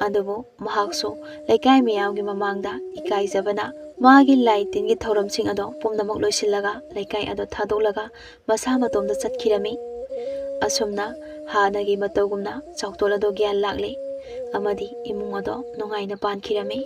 ꯑꯗꯨꯕꯨ ꯃꯍꯥꯛꯁꯨ ꯂꯩꯀꯥꯏ ꯃꯤꯌꯥꯝꯒꯤ ꯃꯃꯥꯡꯗ ꯏꯀꯥꯏꯖꯕꯅ ꯃꯥꯒꯤ ꯂꯥꯏ ꯇꯤꯟꯒꯤ ꯊꯧꯔꯝꯁꯤꯡ ꯑꯗꯣ ꯄꯨꯝꯅꯃꯛ ꯂꯣꯏꯁꯤꯜꯂꯒ ꯂꯩꯀꯥꯏ ꯑꯗꯣ ꯊꯥꯗꯣꯛꯂꯒ ꯃꯁꯥ ꯃꯇꯣꯝꯇ ꯆꯠꯈꯤꯔꯝꯃꯤ꯫ ꯑꯁꯨꯝꯅ ꯍꯥꯟꯅꯒꯤ ꯃꯇꯧꯒꯨꯝꯅ ꯆꯥꯎꯇꯣꯜ ꯑꯗꯣ ꯒ꯭ꯌꯥꯟ ꯂꯥꯛꯂꯦ ꯑꯃꯗꯤ ꯏꯃꯨꯡ ꯑꯗꯣ ꯅꯨꯡꯉꯥꯏꯅ ꯄꯥꯟꯈꯤꯔꯝꯃꯤ꯫